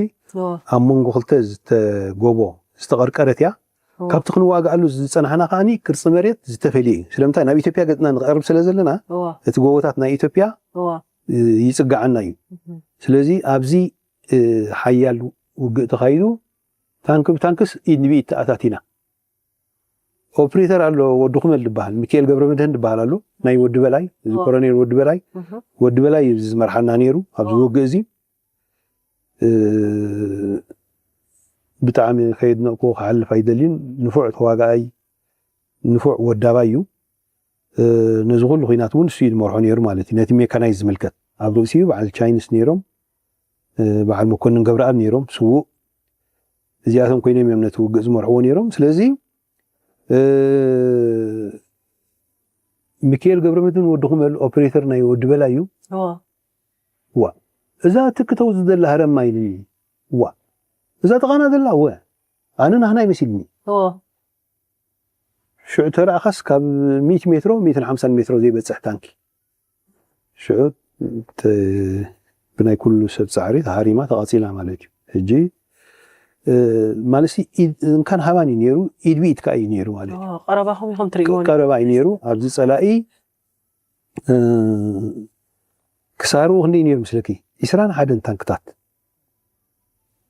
ኣብ መንጎ ክልተ ዝተጎቦ ዝተቐርቀረት እያ። እዋ፣ ካብቲ ክንዋግኣሉ ዝጸናሕና ከዓኒ ቅርጺ መሬት ዝተፈልየ እዩ። ስለምንታይ? ናብ ኢትዮጵያ ገጽና ንቐርብ ስለ ዘለና እዋ፣ እቲ ጎቦታት ናይ ኢትዮጵያ እዋ። እ፣ ይጽግዓና እዩ። እህ፣ ስለዚ ኣብዚ እ፣ ሓያል ውግእ ተኻይዱ፣ ታንክ ብታንክስ ኢድ ንብኢድ ተኣታቲና። ኦፕሬተር ኣሎ፣ ወዲ ኩመል ዝበሃል፣ ሚካኤል ገብረ መድህን ዝበሃል ኣሎ፣ ናይ ወዲ በላይ፣ እዚ እዋ። ኮሎኔል ወዲ በላይ እህ፣ ወዲ በላይ እዩ እዚ ዝመርሓና ነይሩ ኣብዚ እዋ። ውግእ እዚ። እ፣ ብጣዕሚ ከየድነቕኩ ክሓልፍ ኣይደልን። ንፉዕ ተዋጋኣይ፣ ንፉዕ ወዳባይ እዩ። እ፣ ነዚ ኩሉ ኩናት እውን እሱ እዩ ዝመርሖ ነይሩ ማለት እዩ። ነቲ ሜካናይዝ ዝምልከት ኣብ ርእሲኡ በዓል ቻይንስ ነይሮም፣ እ፣ በዓል መኮንን ገብረኣብ ነይሮም፣ ስዉእ። እዚኣቶም ኮይኖም እዮም ነቲ ውግእ ዝመርሕዎ ነይሮም። ስለዚ እ፣ ሚካኤል ገብረመድህን ወዲ ኩመል ኦፕሬተር ናይ ወዲ በላይ እዩ። እዋ፣ ዋ፣ እዛ ትክተው ዝደላ ሃረማ ኢልኒ። ዋ፣ እዛ ጥቓና ዘላ ወ ኣነ ናህና ይመሲልኒ። እዋ፣ ሽዑ ተረኣኻስ ካብ ሚእቲ ሜትሮ ሚእትን ሓምሳን ሜትሮ ዘይበጽሕ ታንኪ ሽዑ ተ- ብናይ ኩሉ ሰብ ጻዕሪ ተሃሪማ ተቓጺላ ማለት እዩ። ሕጂ እ፣ ማለትሲ ኢድ- እንካን ሃባን እዩ ነይሩ፣ ኢድ ብኢድ ከኣ እዩ ነይሩ ማለት እዩ። እዋ፣ ቀረባኹም ኢኹም ትርእይዎ። ቀረባ እዩ ነይሩ። ኣብዚ ጸላኢ እ፣ ክሳርኡ ክንደይ ነይሩ ምስለኪ? ዕስራን ሓደን ታንክታት፣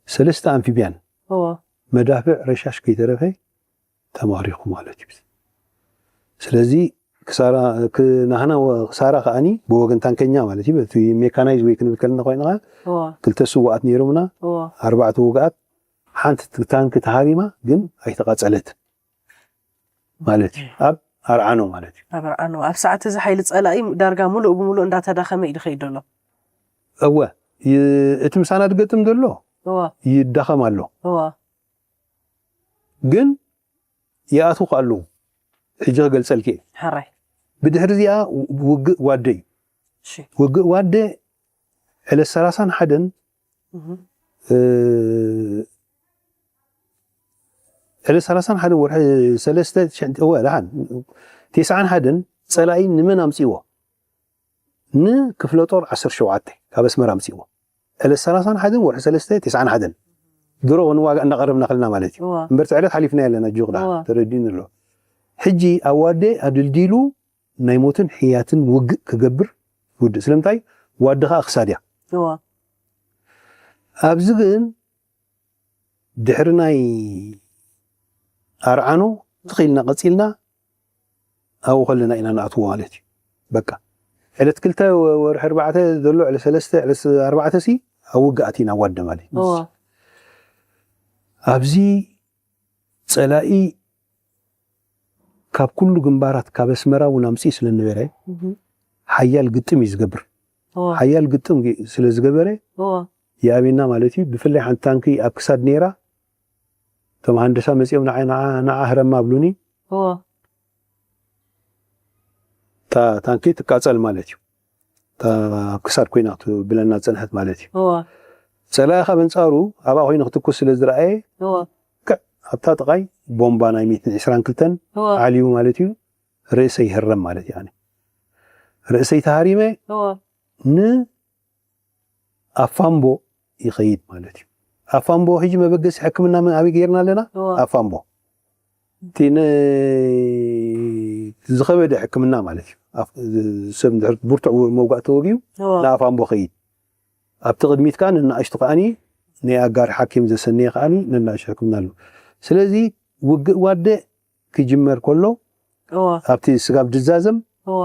ሰለስተ ኣምፊብያን፣ እዋ፣ መዳፍዕ ረሻሽ ከይተረፈ ተማሪኹ ማለት እዩ። ስለዚ ክሳራ ክ- ናህና ወ- ክሳራ ከዓኒ ብወገን ታንከኛ ማለት እዩ። በቲ ሜካናይዝ ወይ ክንብል ከለና ኮይና እዋ፣ ክልተ ስዋኣት ነይሮምና፣ እዋ። ኣርባዕተ ውግኣት፣ ሓንቲ ት- ታንክ ተሃሪማ ግን ኣይተቓጸለት ማለት እዩ። ኣብ ኣርዓኖ ማለት እዩ። ኣብ ኣርዓኖ ኣብ ሰዓት እዚ ሓይሊ ጸላኢ ዳርጋ ሙሉእ ብሙሉእ እንዳተዳኸመ እዩ ዝኸይድ ዘሎ። እወ ይ- እቲ ምሳና ዝገጥም ዘሎ እዋ፣ ይዳኸም ኣሎ፣ እዋ፣ ግን ይኣትዉ ከ ኣለዉ። ሕጂ ክገልጸልኪ እየ። ሕራይ። ብድሕሪ እዚኣ ውግእ ዋደ እዩ። እሺ፣ ውግእ ዋደ ዕለት ሰላሳን ሓደን እህ፣ እ፣ ዕለት ሰላሳን ሓደን ወርሒ ሰለስተ ትሽዓን እወ ደሓን ተስዓን ሓደን ጸላኢ ንመን ኣምጺዎ? ንክፍለ ጦር ዓሰርተ ሸውዓተ ካብ ኣስመራ ኣምጺዎ። ዕለት ሰላሳን ሓደን ወርሒ ሰለስተ ተስዓን ሓደን ድሮ ክንዋጋእ እንዳቐረብና ከለና ማለት እዩ። እዋ፣ እምበር እቲ ዕለት ሓሊፍና የለና ጁቕዳ እዋ። ተረዲእኒ ኣሎ። ሕጂ ኣብ ዋደ ኣድልዲሉ ናይ ሞትን ሕያትን ውግእ ክገብር ውድእ። ስለምንታይ? ዋደ ከዓ ክሳድ እያ። እዋ፣ ኣብዚ ግን ድሕሪ ናይ ኣርዓኖ ትኽኢልና ቀፂልና ኣብኡ ከለና ኢና ንኣትዎ ማለት እዩ። በቃ ዕለት ክልተ ወ- ወርሒ ኣርባዕተ ዘሎ ዕለት ሰለስተ ዕለት ኣርባዕተ ሲ ኣብ ውግኣት ኢና ዋደ ማለት እዩ። እዋ፣ ኣብዚ ፀላኢ ካብ ኩሉ ግንባራት ካብ ኣስመራ እውን ኣምፅኡ ስለ ነበረ እህ፣ ሓያል ግጥም እዩ ዝገብር። እዋ፣ ሓያል ግጥም ግ- ስለ ዝገበረ እዋ፣ ይኣብየና ማለት እዩ። ብፍላይ ሓንቲ ታንኪ ኣብ ክሳድ ነይራ፣ እቶም ሃንደሳ መፂኦም ንዓ- ንዓ ንዓ ህረማ ኣብሉኒ። እዋ፣ እታ ታንኪ ትቃፀል ማለት እዩ። እታ ኣብ ክሳድ ኮይና ክትብለና ዝፀንሐት ማለት እዩ። እዋ፣ ፀላኢ ካብ ኣንፃሩ ኣብኣ ኮይኑ ክትኩስ ስለ ዝረኣየ እዋ፣ ክዕ ኣብታ ጥቓይ ቦምባ ናይ ሚእትን ዕስራን ክልተን እዋ፣ ዓልዩ ማለት እዩ። ርእሰይ ይህረም ማለት እዩ። ኣነ ርእሰይ ተሃሪመ እዋ፣ ን ኣፋምቦ ይኸይድ ማለት እዩ። ኣፋምቦ ሕጂ መበገሲ ሕክምና መን ኣበይ ገይርና ኣለና? እዋ፣ ኣፋምቦ እቲ ን- ዝኸበደ ሕክምና ማለት እዩ። ኣፍ- ሰብ እንድሕር ብርቱዕ መውጋእ ተወግዩ እዋ፣ ንኣፋምቦ ኸይድ ኣብቲ ቅድሚት ከዓ ንናእሽቱ ከዓኒ ናይ ኣጋር ሓኪም ዘሰነየ ከዓኒ ንናእሽቱ ሕክምና ኣሎ። ስለዚ ውግእ ዋደ ክጅመር ከሎ እዋ፣ ኣብቲ ስጋብ ድዛዘም እዋ፣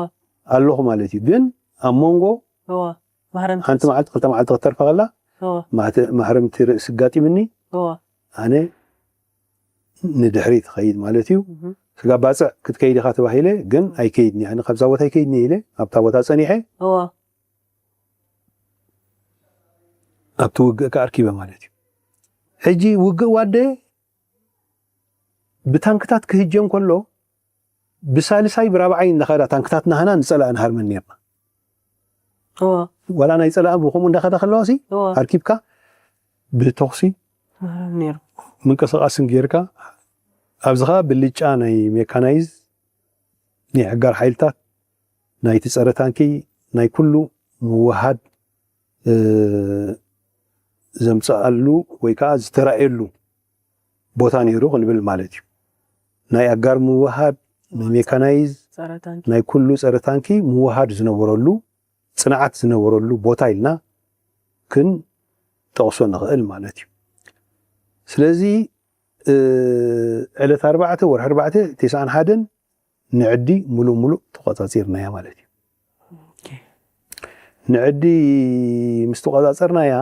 ኣለኹ ማለት እዩ። ግን ኣብ መንጎ እዋ፣ ማህረምቲ ሓንቲ መዓልቲ ክልተ መዓልቲ ክተርፈ ከላ እዋ፣ ማህተ- ማህረምቲ ርእሲ ኣጋጢምኒ እዋ፣ ኣነ ንድሕሪት ኸይድ ማለት እዩ። እህ፣ ስጋብ ባፅዕ ክትከይድ ኢኻ ተባሂለ ግን ኣይከይድኒ ኣነ ካብዛ ቦታ ኣይከይድኒ ኢለ ኣብታ ቦታ ፀኒሐ እዋ፣ ኣብቲ ውግእ ከኣርኪበ ማለት እዩ። ሕጂ ውግእ ዋደ ብታንክታት ክህጀም ከሎ ብሳልሳይ ብራብዓይ እንዳኸዳ ታንክታት ናህና ንፀላእ ንሃርመን ነርና። እዋ፣ ዋላ ናይ ፀላእ ብከምኡ እንዳኸዳ ከለዋ ሲ እዋ፣ ኣርኪብካ ብተኹሲ ማህረም ነይሩ። ምንቅስቃስን ጌርካ ኣብዚ ከዓ ብልጫ ናይ ሜካናይዝ ናይ ዕጋር ሓይልታት ናይቲ ፀረ ታንኪ ናይ ኩሉ ምውሃድ እ፣ ዘምፀኣሉ ወይ ከዓ ዝተራእየሉ ቦታ ነይሩ ክንብል ማለት እዩ። ናይ ኣጋር ምውሃድ፣ ናይ ሜካናይዝ፣ ጸረ ታንኪ ናይ ኩሉ ጸረ ታንኪ ምውሃድ ዝነበረሉ፣ ጽንዓት ዝነበረሉ ቦታ ኢልና ክንጠቕሶ ንኽእል ማለት እዩ። ስለዚ ዕለት ኣርባዕተ ወርሒ ኣርባዕተ ተስዓን ሓደን ንዕዲ ሙሉእ ሙሉእ ተቆጻጺርናያ ማለት እዩ። ንዕዲ ምስ ተቆጻጸርናያ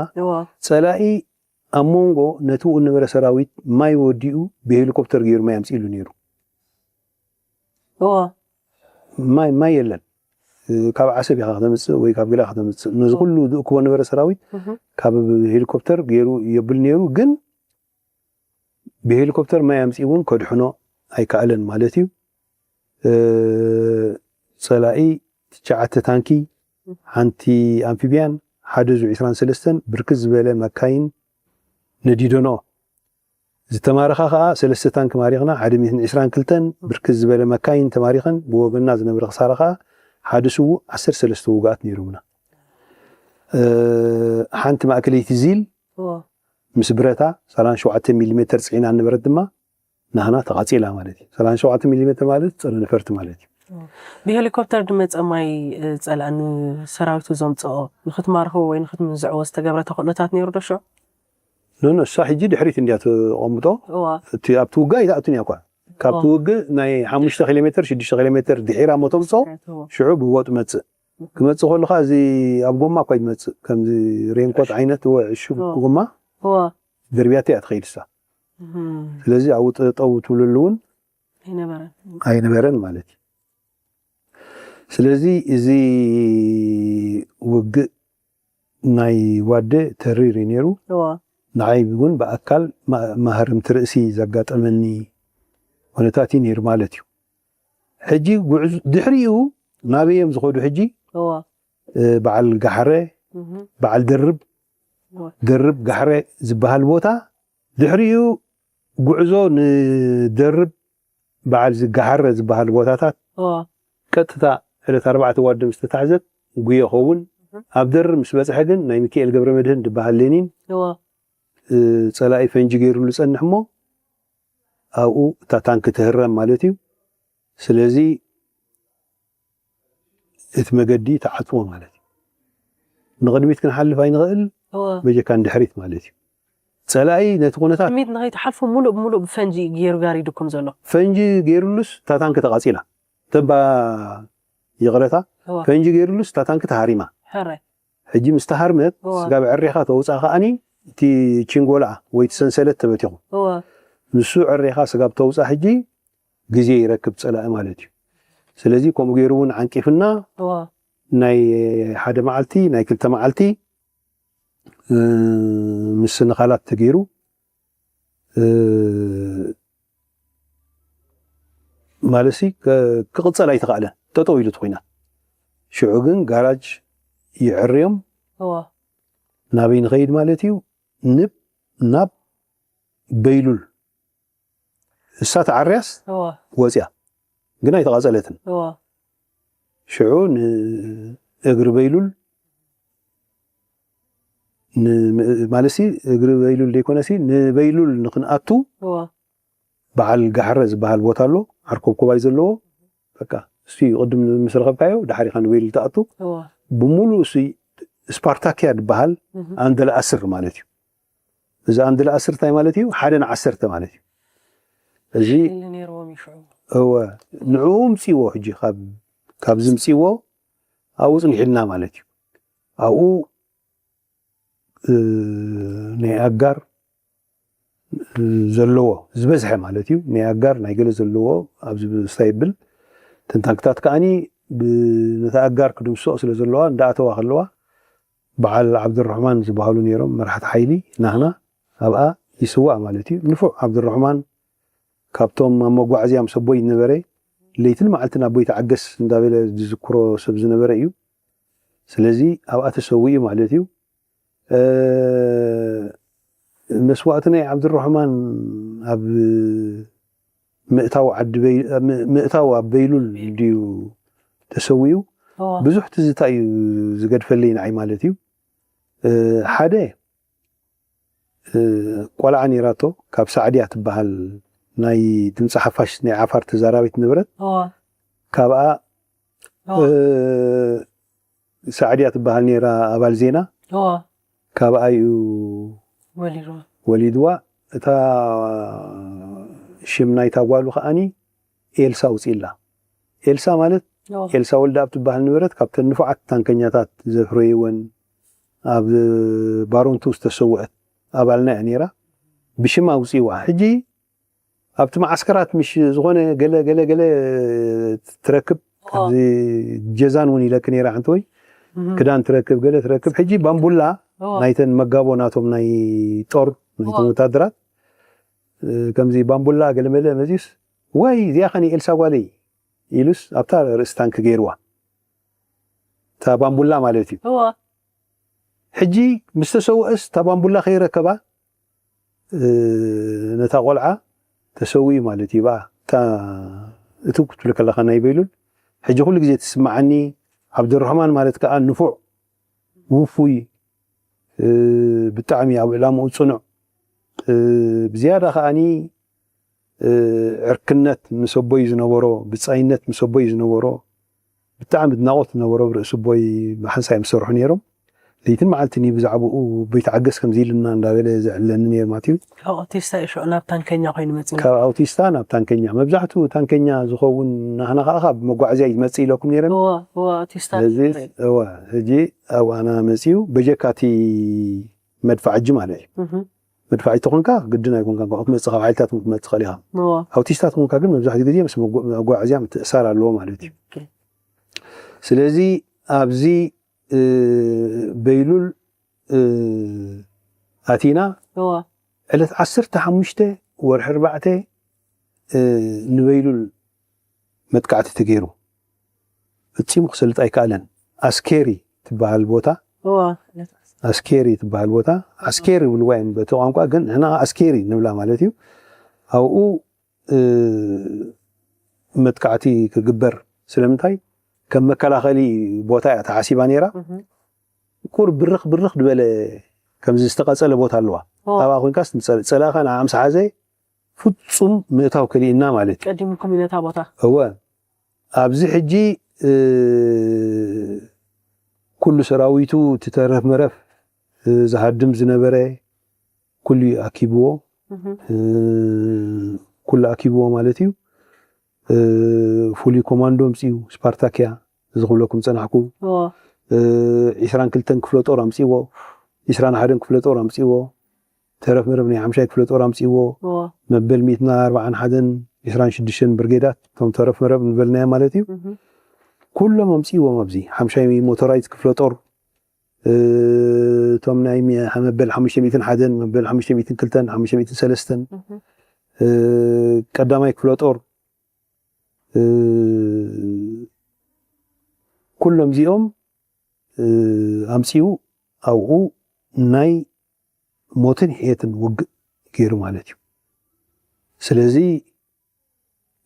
ጸላኢ ኣብ መንጎ ነቲ ብኡ ዝነበረ ሰራዊት ማይ ወዲኡ ብሄሊኮፕተር ገይሩ ማይ ኣምፅኢሉ ነይሩ። ማይ ማይ የለን። ካብ ዓሰብ ኢኻ ከተምፅእ ወይ ካብ ገለ ከተምፅእ፣ ነዚ ኩሉ ዝእክቦ ነበረ ሰራዊት ካብ ሄሊኮፕተር ገይሩ የብል ነይሩ። ግን ብሄሊኮፕተር ማይ ኣምፅኡ እውን ከድሕኖ ኣይከኣለን ማለት እዩ። ፀላኢ ትሽዓተ ታንኪ፣ ሓንቲ ኣምፊብያን፣ ሓደ ዙ ዕስራን ሰለስተን ብርክት ዝበለ መካይን ነዲዶኖ። ዝተማረኻ ከዓ ሰለስተ ታንኪ ማሪኽና፣ ሓደ ሚእትን ዕስራን ክልተን ብርክት ዝበለ መካይን ተማሪኸን። ብወገንና ዝነበረ ክሳራ ከዓ ሓደ ስዉእ፣ ዓሰርተ ሰለስተ ውጉኣት ነይሮምና። ሓንቲ ማእከለይቲ ዚል ምስ ብረታ ሰላሳ ሸውዓተ ሚሊ ሜተር ፅዒና ነበረት ድማ ናህና ተቓፂላ ማለት እዩ። ሰላሳ ሸውዓተ ሚሊ ሜተር ማለት ፀረ ነፈርቲ ማለት እዩ። ብሄሊኮፕተር ድመፀ ማይ ፀላእ ንሰራዊቱ ዘምፅኦ ንክትማርኽዎ ወይ ንክትምንዝዕዎ ዝተገብረ ተኽእሎታት ነይሩ ዶ ሽዑ? ኖኖ እሳ ሕጂ ድሕሪት እንዲያ ተቐምጦ። እቲ ኣብቲ ውጋ ኣይትኣቱን እያ እኳ። ካብቲ ውግእ ናይ ሓሙሽተ ኪሎ ሜትር ሽዱሽተ ኪሎ ሜትር ድሒራ እሞ ተምፅኦ። ሽዑ ብቦጥ መፅእ ክመፅእ ከለካ እዚ ኣብ ጎማ እኳ ይመፅእ፣ ከምዚ ሬንኮት ዓይነት ወ ዕሹግ ጎማ ደርብያቶ እያ ትኸይድ እሳ። ስለዚ ኣብኡ ጠጠው ትብለሉ እውን ኣይነበረን ማለት እዩ። ስለዚ እዚ ውግእ ናይ ዋደ ተሪር እዩ ነይሩ። ንዓይ እውን ብኣካል ማህርምቲ ርእሲ ዘጋጠመኒ ኩነታት እዩ ነይሩ ማለት እዩ። ሕጂ ድሕሪኡ ናበይ እዮም ዝኸዱ? ሕጂ በዓል ጋሕረ፣ በዓል ደርብ፣ ደርብ ጋሕረ ዝበሃል ቦታ። ድሕሪኡ ጉዕዞ ንደርብ በዓል ዝጋሓረ ዝበሃል ቦታታት ቀጥታ ዕለት ኣርባዕተ ዋዲ ምስ ተታሕዘት ጉዮ ኸውን። ኣብ ደርብ ምስ በፅሐ ግን ናይ ሚካኤል ገብረ መድህን ዝበሃል ሌኒን ፀላኢ ፈንጂ ገይሩሉ ፀንሕ እሞ ኣብኡ እታ ታንክ ትህረም ማለት እዩ። ስለዚ እቲ መገዲ ተዓፅዎ ማለት እዩ። ንቕድሚት ክንሓልፍ ኣይንኽእል፣ በጀካ ንድሕሪት ማለት እዩ። ፀላኢ ነቲ ኩነታት ቅድሚት ንኸይትሓልፉ ሙሉእ ብሙሉእ ብፈንጂ ገይሩ ጋሪዱኩም ዘሎ። ፈንጂ ገይሩሉስ እታ ታንክ ተቓፂላ። ተባ ይቕረታ፣ ፈንጂ ገይሩሉስ እታ ታንክ ተሃሪማ። ሕጂ ምስ ተሃርመት ስጋብ ዕሬኻ ተውፃእ ከኣኒ እቲ ቺንጎላ ወይ እቲ ሰንሰለት ተበቲኹ። ንሱ ዕሬኻ ስጋብ ተውፃእ ሕጂ ግዜ ይረክብ ፀላኢ ማለት እዩ። ስለዚ ከምኡ ገይሩ እውን ዓንቂፍና ናይ ሓደ መዓልቲ ናይ ክልተ መዓልቲ ምስንኻላት ተገይሩ ማለት ክቕፀል ኣይተኻእለን፣ ጠጠው ኢሉ እቲ ኩናት። ሽዑ ግን ጋራጅ ይዕርዮም ናበይ ንኸይድ ማለት እዩ? ንብ ናብ በይሉል እሳ ተዓርያስ ወፅያ ግን ኣይተቓፀለትን። ሽዑ ንእግሪ በይሉል ማለትሲ እግሪ በይሉል ዘይኮነሲ ንበይሉል ንክንኣቱ በዓል ጋሕረ ዝበሃል ቦታ ኣሎ ዓርኮብኮባይ ዘለዎ በቃ እሱ ቅድም ምስ ረኸብካዮ ድሓር ኢኻ ንበይሉል ትኣቱ። ብምሉእ እሱ ስፓርታኪያ ዝበሃል ኣንደለ ኣስር ማለት እዩ። እዚ ኣንድለ ኣስር እንታይ ማለት እዩ? ሓደ ንዓሰርተ ማለት እዩ። እዚ እወ ንዕኡ ምፅዎ ሕጂ ካብ ካብዚ ምፅዎ ኣብኡ ፅኒሕልና ማለት እዩ። ኣብኡ ናይ ኣጋር ዘለዎ ዝበዝሐ ማለት እዩ። ናይ ኣጋር ናይ ገለ ዘለዎ ኣብዚ ስታይ ይብል ተንታንክታት ከዓኒ ነቲ ኣጋር ክድምስሶ ስለ ዘለዋ እንዳኣተዋ ከለዋ በዓል ዓብደረሕማን ዝበሃሉ ነይሮም መራሕቲ ሓይሊ ናህና ኣብኣ ይስዋእ ማለት እዩ። ንፉዕ ዓብደረሕማን ካብቶም ኣብ መጓዓዝያ ምስ ኣቦይ ዝነበረ ለይትን መዓልትን ኣቦይ ተዓገስ እንዳበለ ዝዝክሮ ሰብ ዝነበረ እዩ። ስለዚ ኣብኣ ተሰዊኡ ማለት እዩ። መስዋእቲ ናይ ዓብደረሕማን ኣብ ምእታው ዓዲ ምእታው ኣብ በይሉል ድዩ ተሰዊኡ? ብዙሕ ትዝታ እዩ ዝገድፈለይ ንዓይ ማለት እዩ። ሓደ እ፣ ቆልዓ ነይራቶ፣ ካብ ሳዕድያ ትበሃል ናይ ድምፂ ሓፋሽ ናይ ዓፋር ተዛራቢት ንብረት። እዋ ካብኣ እዋ እ፣ ሳዕድያ ትበሃል ነይራ፣ ኣባል ዜና። እዋ ካብኣ እዩ ወሊድዋ ወሊድዋ። እታ ሽም ናይታ ጓሉ ከዓኒ ኤልሳ ውፅኢላ። ኤልሳ ማለት እዋ ኤልሳ ወልደኣብ ትበሃል ንብረት ካብተን ንፉዓት ታንከኛታት ዘፍረይወን ኣብ ባሮንቱ ዝተሰውአት ኣባልና እያ ነይራ። ብሽማ ውፅኢዋ። ሕጂ ኣብቲ መዓስከራት ምሽ ዝኾነ ገለ ገለ ገለ ትረክብ። እዋ ከምዚ ጀዛን እውን ኢለክ ነይራ ሓንቲ ወይ እህ ክዳን ትረክብ፣ ገለ ትረክብ። ሕጂ ባምቡላ እዋ ናይተን መጋቦ ናቶም ናይ ጦር ናይቶም እዋ ወታደራት እ፣ ከምዚ ባምቡላ ገለመለ መዚስ፣ ወይ እዚኣ ኸኒ ኤልሳ ጓለይ ኢሉስ ኣብታ ርእሲ ታንኪ ገይርዋ። እታ ባምቡላ ማለት እዩ። እዋ ሕጂ ምስ ተሰውአስ እታ ባምቡላ ከይረከባ እ፣ ነታ ቆልዓ ተሰዊኡ ማለት እዩ። ብኣ እታ እትው ክትብል ከለኻ ናይ በይሉል ሕጂ ኩሉ ግዜ ትስምዓኒ። ዓብዱራሕማን ማለት ከዓ ንፉዕ ውፉይ እ፣ ብጣዕሚ ኣብ ዕላምኡ ፅኑዕ እ፣ ብዝያዳ ከዓኒ እ፣ ዕርክነት ምስ ኣቦይ ዝነበሮ፣ ብፃይነት ምስ ኣቦይ ዝነበሮ፣ ብጣዕሚ ኣድናቖት ዝነበሮ ብርእሲ ኣቦይ ብሓንሳእ እዮም ዝሰርሑ ነይሮም። ለይትን መዓልትን እዩ ብዛዕባኡ ኣቦይ ተዓገስ ከምዚ ኢልና እንዳበለ ዘዕለኒ ነይሩ ማለት እዩ። ካብ ኣውቲስታ እዩ ሽዑ ናብ ታንከኛ ኮይኑ መፂኡ ካብ ኣውቲስታ ናብ ታንከኛ፣ መብዛሕትኡ ታንከኛ ዝኸውን ናህና ከዓ ካብ መጓዓዝያ ይመፅእ ኢለኩም ነይረን። እዋ እዋ ኣውቲስታ ስለዚ ነይሩ። እዋ ሕጂ ኣብኣና መፅኡ በጀካቲ መድፋዕጂ ማለት እዩ። እህ መድፋዕጂ ተኾንካ ግድን ኣይኮንካ፣ ካብ ክትመፅእ ካብ ሓይልታት ክትመፅእ ኸእል ኢኻ። እዋ ኣውቲስታ ተኾንካ ግን መብዛሕትኡ ግዜ ምስ መጓ- መጓዓዝያ ምትእሳር ኣለዎ ማለት እዩ። ኦኬ ስለዚ ኣብዚ እ፣ በይሉል እ፣ ኣቲና እዋ ዕለት ዓሰርተ ሓሙሽተ ወርሒ ኣርባዕተ እ፣ ንበይሉል መጥቃዕቲ ተገይሩ። ፈጺሙ ክሰልጥ ኣይከኣለን። ኣስኬሪ ትበሃል ቦታ እዋ ኣስኬሪ ትበሃል ቦታ ኣስኬሪ ይብልዋ እዮም በቲ ቋንቋ፣ ግን ንሕና ኣስኬሪ ንብላ ማለት እዩ። ኣብኡ እ፣ መጥቃዕቲ ክግበር ስለምንታይ ከም መከላኸሊ ቦታ እያ ተሓሲባ ነይራ። እህ ቁር ብርኽ ብርኽ ዝበለ ከምዚ ዝተቐጸለ ቦታ ኣለዋ። እዋ ኣብኣ ኮይንካስ ንጸል- ጸላእኻ ንዓ ምስ ሓዘ ፍጹም ምእታው ከሊእና ማለት እዩ። ቀዲምኩም እዩ ነታ ቦታ እወ ኣብዚ ሕጂ እ፣ ኩሉ ሰራዊቱ እቲ ተረፍ መረፍ እ፣ ዝሃድም ዝነበረ ኩሉ እዩ ኣኪብዎ። እህ እ፣ ኩሉ ኣኪብዎ ማለት እዩ። እ፣ ፍሉይ ኮማንዶ ኣምፅኡ፣ ስፓርታክያ እዚ ክብለኩም ዝፀናሕኩ። እዋ እ፣ ዒስራን ክልተን ክፍለ ጦር ኣምፅዎ፣ ዒስራን ሓደን ክፍለ ጦር ኣምፅዎ፣ ተረፍ መረብ ናይ ሓምሻይ ክፍለ ጦር ኣምፅዎ፣ እዋ መበል ሚእትን ኣርባዓን ሓደን ዒስራን ሽዱሽተን ብርጌዳት፣ እቶም ተረፍ መረብ ንበልናዮ ማለት እዩ። እህ ኩሎም ኣምፅዎም ኣብዚ ሓምሻይ ሞቶራይዝ ክፍለ ጦር እ፣ እቶም ናይ ሚ- መበል ሓሙሽተ ሚእትን ሓደን መበል ሓሙሽተ ሚእትን ክልተን ሓሙሽተ ሚእትን ሰለስተን እህ እ፣ ቀዳማይ ክፍለ ጦር እ፣ ኩሎም እዚኦም እ፣ ኣምፂኡ ኣብኡ ናይ ሞትን ሕየትን ውግእ ገይሩ ማለት እዩ። ስለዚ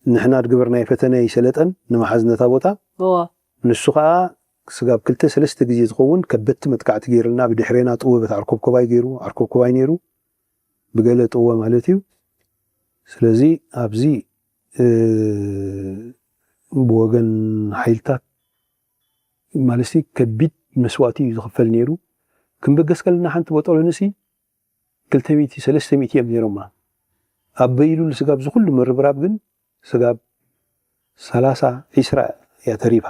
ንሕና ድግበርናዮ ፈተነ ይሰለጠን ንምሓዝ ነታ ቦታ እዋ ንሱ ከዓ ስጋብ ክልተ ሰለስተ ግዜ ዝኸውን ከበድቲ መጥቃዕቲ ገይሩልና ብድሕሬና ጥወ በቲ ዓርኮብኮባይ ገይሩ ዓርኮብኮባይ ነይሩ ብገለ ጥወ ማለት እዩ። ስለዚ ኣብዚ እ፣ ብወገን ሓይልታት ማለትሲ ከቢድ መስዋእቲ እዩ ዝኽፈል ነይሩ። ክንበገስ ከለና ሓንቲ ቦጦሎንሲ ክልተ ሚእቲ ሰለስተ ሚእቲ እዮም ነይሮማ። ኣብ በይሉል ስጋብ ዝኩሉ ምርብራብ ግን ስጋብ ሰላሳ ዒስራ እያ ተሪፋ።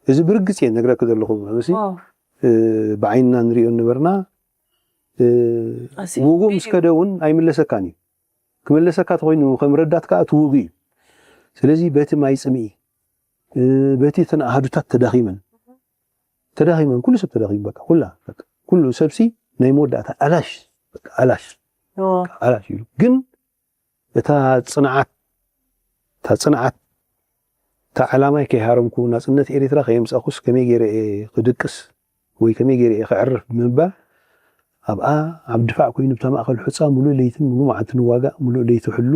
እዚ ብርግፅ እየ ነግረክ ዘለኹ። እዚ ዋው እ፣ ብዓይንና ንሪኦ ነበርና። እ፣ ኣዚ ውጉእ ምስ ከደ እውን ኣይምለሰካን እዩ። ክመለሰካ ተኮይኑ ከም ረዳት ከዓ እቲ ውጉእ እዩ። ስለዚ በቲ ማይ ፅምኢ እ፣ በቲ እተን ኣሃዱታት ተዳኺመን ተዳኺመን ኩሉ ሰብ ተዳኺሙ በቃ ኩላ በቃ ኩሉ ሰብሲ ናይ መወዳእታ ኣላሽ በቃ ኣላሽ እዎ ኣላሽ ኢሉ ግን እታ ፅንዓት እታ ፅንዓት እታ ዕላማይ ከይሃረምኩ ናፅነት ኤርትራ ከየምፃእኩስ ከመይ ገይረ እየ ክድቅስ ወይ ከመይ ገይረ እየ ክዕርፍ ብምባል ኣብኣ ኣብ ድፋዕ ኮይኑ ብታ ማእኸል ሑፃ ሙሉእ ለይትን ሙሉእ መዓልትን ዋጋ ሙሉእ ለይቲ ሕሉ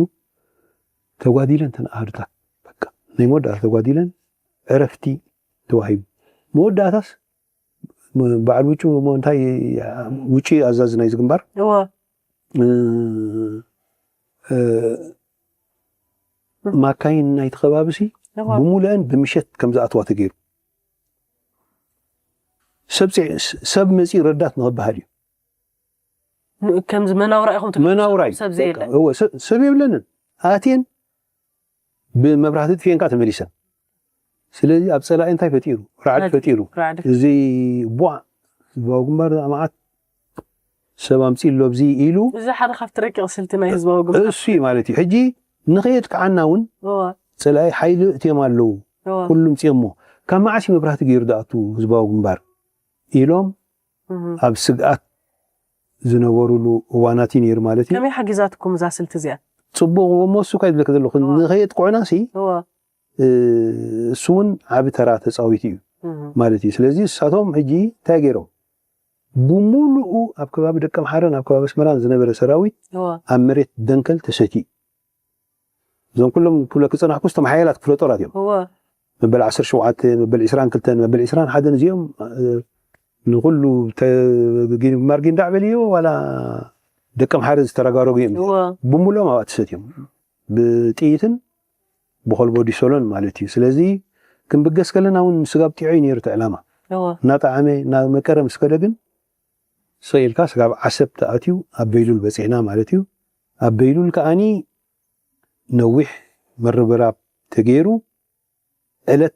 ተጓዲለን ተን ኣሃዱታት በቃ ናይ መወዳእታ ተጓዲለን ዕረፍቲ ተዋሂቡ መወዳእታስ በዓል ውጩ እንታይ ውጪ ኣዛዚ ናይ ዝግንባር እዎ እ፣ እ፣ ማካይን ናይቲ ከባቢ ሲ እዋ። ብሙሉአን ብምሸት ከም ዝኣትዋ ተገይሩ። ሰብ ጽዕ-፣ ሰብ መጺኡ ረዳት ንኽበሃል እዩ። ን-፣ ከምዚ መናውራ ኢኹም ትብሉ መናውራ እዩ። ሰብ ዘየለ። በቃ፣ እወ፣ ሰብ፣ ሰብ የብለንን። ኣትየን ብመብራህቲ ጥፍኤን ከዓ ተመሊሰን። ስለዚ ኣብ ጸላኢ እንታይ ፈጢሩ? ራዕዲ ራዕዲ። ፈጢሩ። ራዕዲ። እዚ ቧ ህዝባዊ ግንባር መዓት ሰብ ኣምጺእ ኣሎ ኣብዚ ኢሉ እዚ ሓደ ካብቲ ረቂቕ ስልቲ ናይ ህዝባዊ ግንባር። እሱ እዩ ማለት እዩ። ሕጂ ንኸየጥቅዓና እውን እዋ፣ ጸላኢ ሓይሊ እትዮም ኣለዉ። እዋ። ኩሉ ምጽኦሞ። ካብ መዓስ እዩ መብራህቲ ገይሩ ዝኣቱ ህዝባዊ ግንባር ኢሎም እህ። ኣብ ስግኣት ዝነበሩሉ እዋናት እዩ ነይሩ ማለት እዩ። ከመይ ሓጊዛትኩም እዛ ስልቲ እዚኣ? ጽቡቕ እሞ እሱ እኳ ይብለካ ዘለኹ እዋ። ንኸየጥቅዑና ሲ እዋ። እ፣ እሱ እውን ዓቢ ተራ ተጻዊቱ እዩ እህ። ማለት እዩ። ስለዚ እሳቶም ሕጂ እንታይ ገይሮም? ብምሉኡ ኣብ ከባቢ ደቀምሓረን ኣብ ከባቢ ኣስመራን ዝነበረ ሰራዊት እዋ። ኣብ መሬት ደንከል ተሰትዩ። እዞም ኩሎም ክብለክ ዝጸናሕኩ ዝተመሓየላት ክፍለ ጦራት እዮም። እዋ። መበል ዓሰርተ ሸውዓተ፣ መበል ዕስራን ክልተን፣ መበል ዕስራን ሓደን እዚኦም፣ እ፣ ንኹሉ ተ-፣ ጊን-፣ ማርጊን ዳዕ በልዮ ዋላ ደቀምሓረ ዝተረጋረጉ እዮም። እዋ። ብምሉኦም ኣብኣ ተሰትዮም። ብጥይትን ብኮልቦ ዲሶሎን ማለት እዩ። ስለዚ ክንብገስ ከለና እውን ስጋብ ጢዖ እዩ ነይሩ እቲ ዕላማ። እዋ። እናጠዓመ፣ እናመቀረ ምስ ከደ ግን ስቕ ኢልካ ስጋብ ዓሰብ ተኣትዩ ኣብ በይሉል በጺሕና ማለት እዩ። ኣብ በይሉል ከኣኒ ነዊሕ ምርብራብ ተገይሩ ዕለት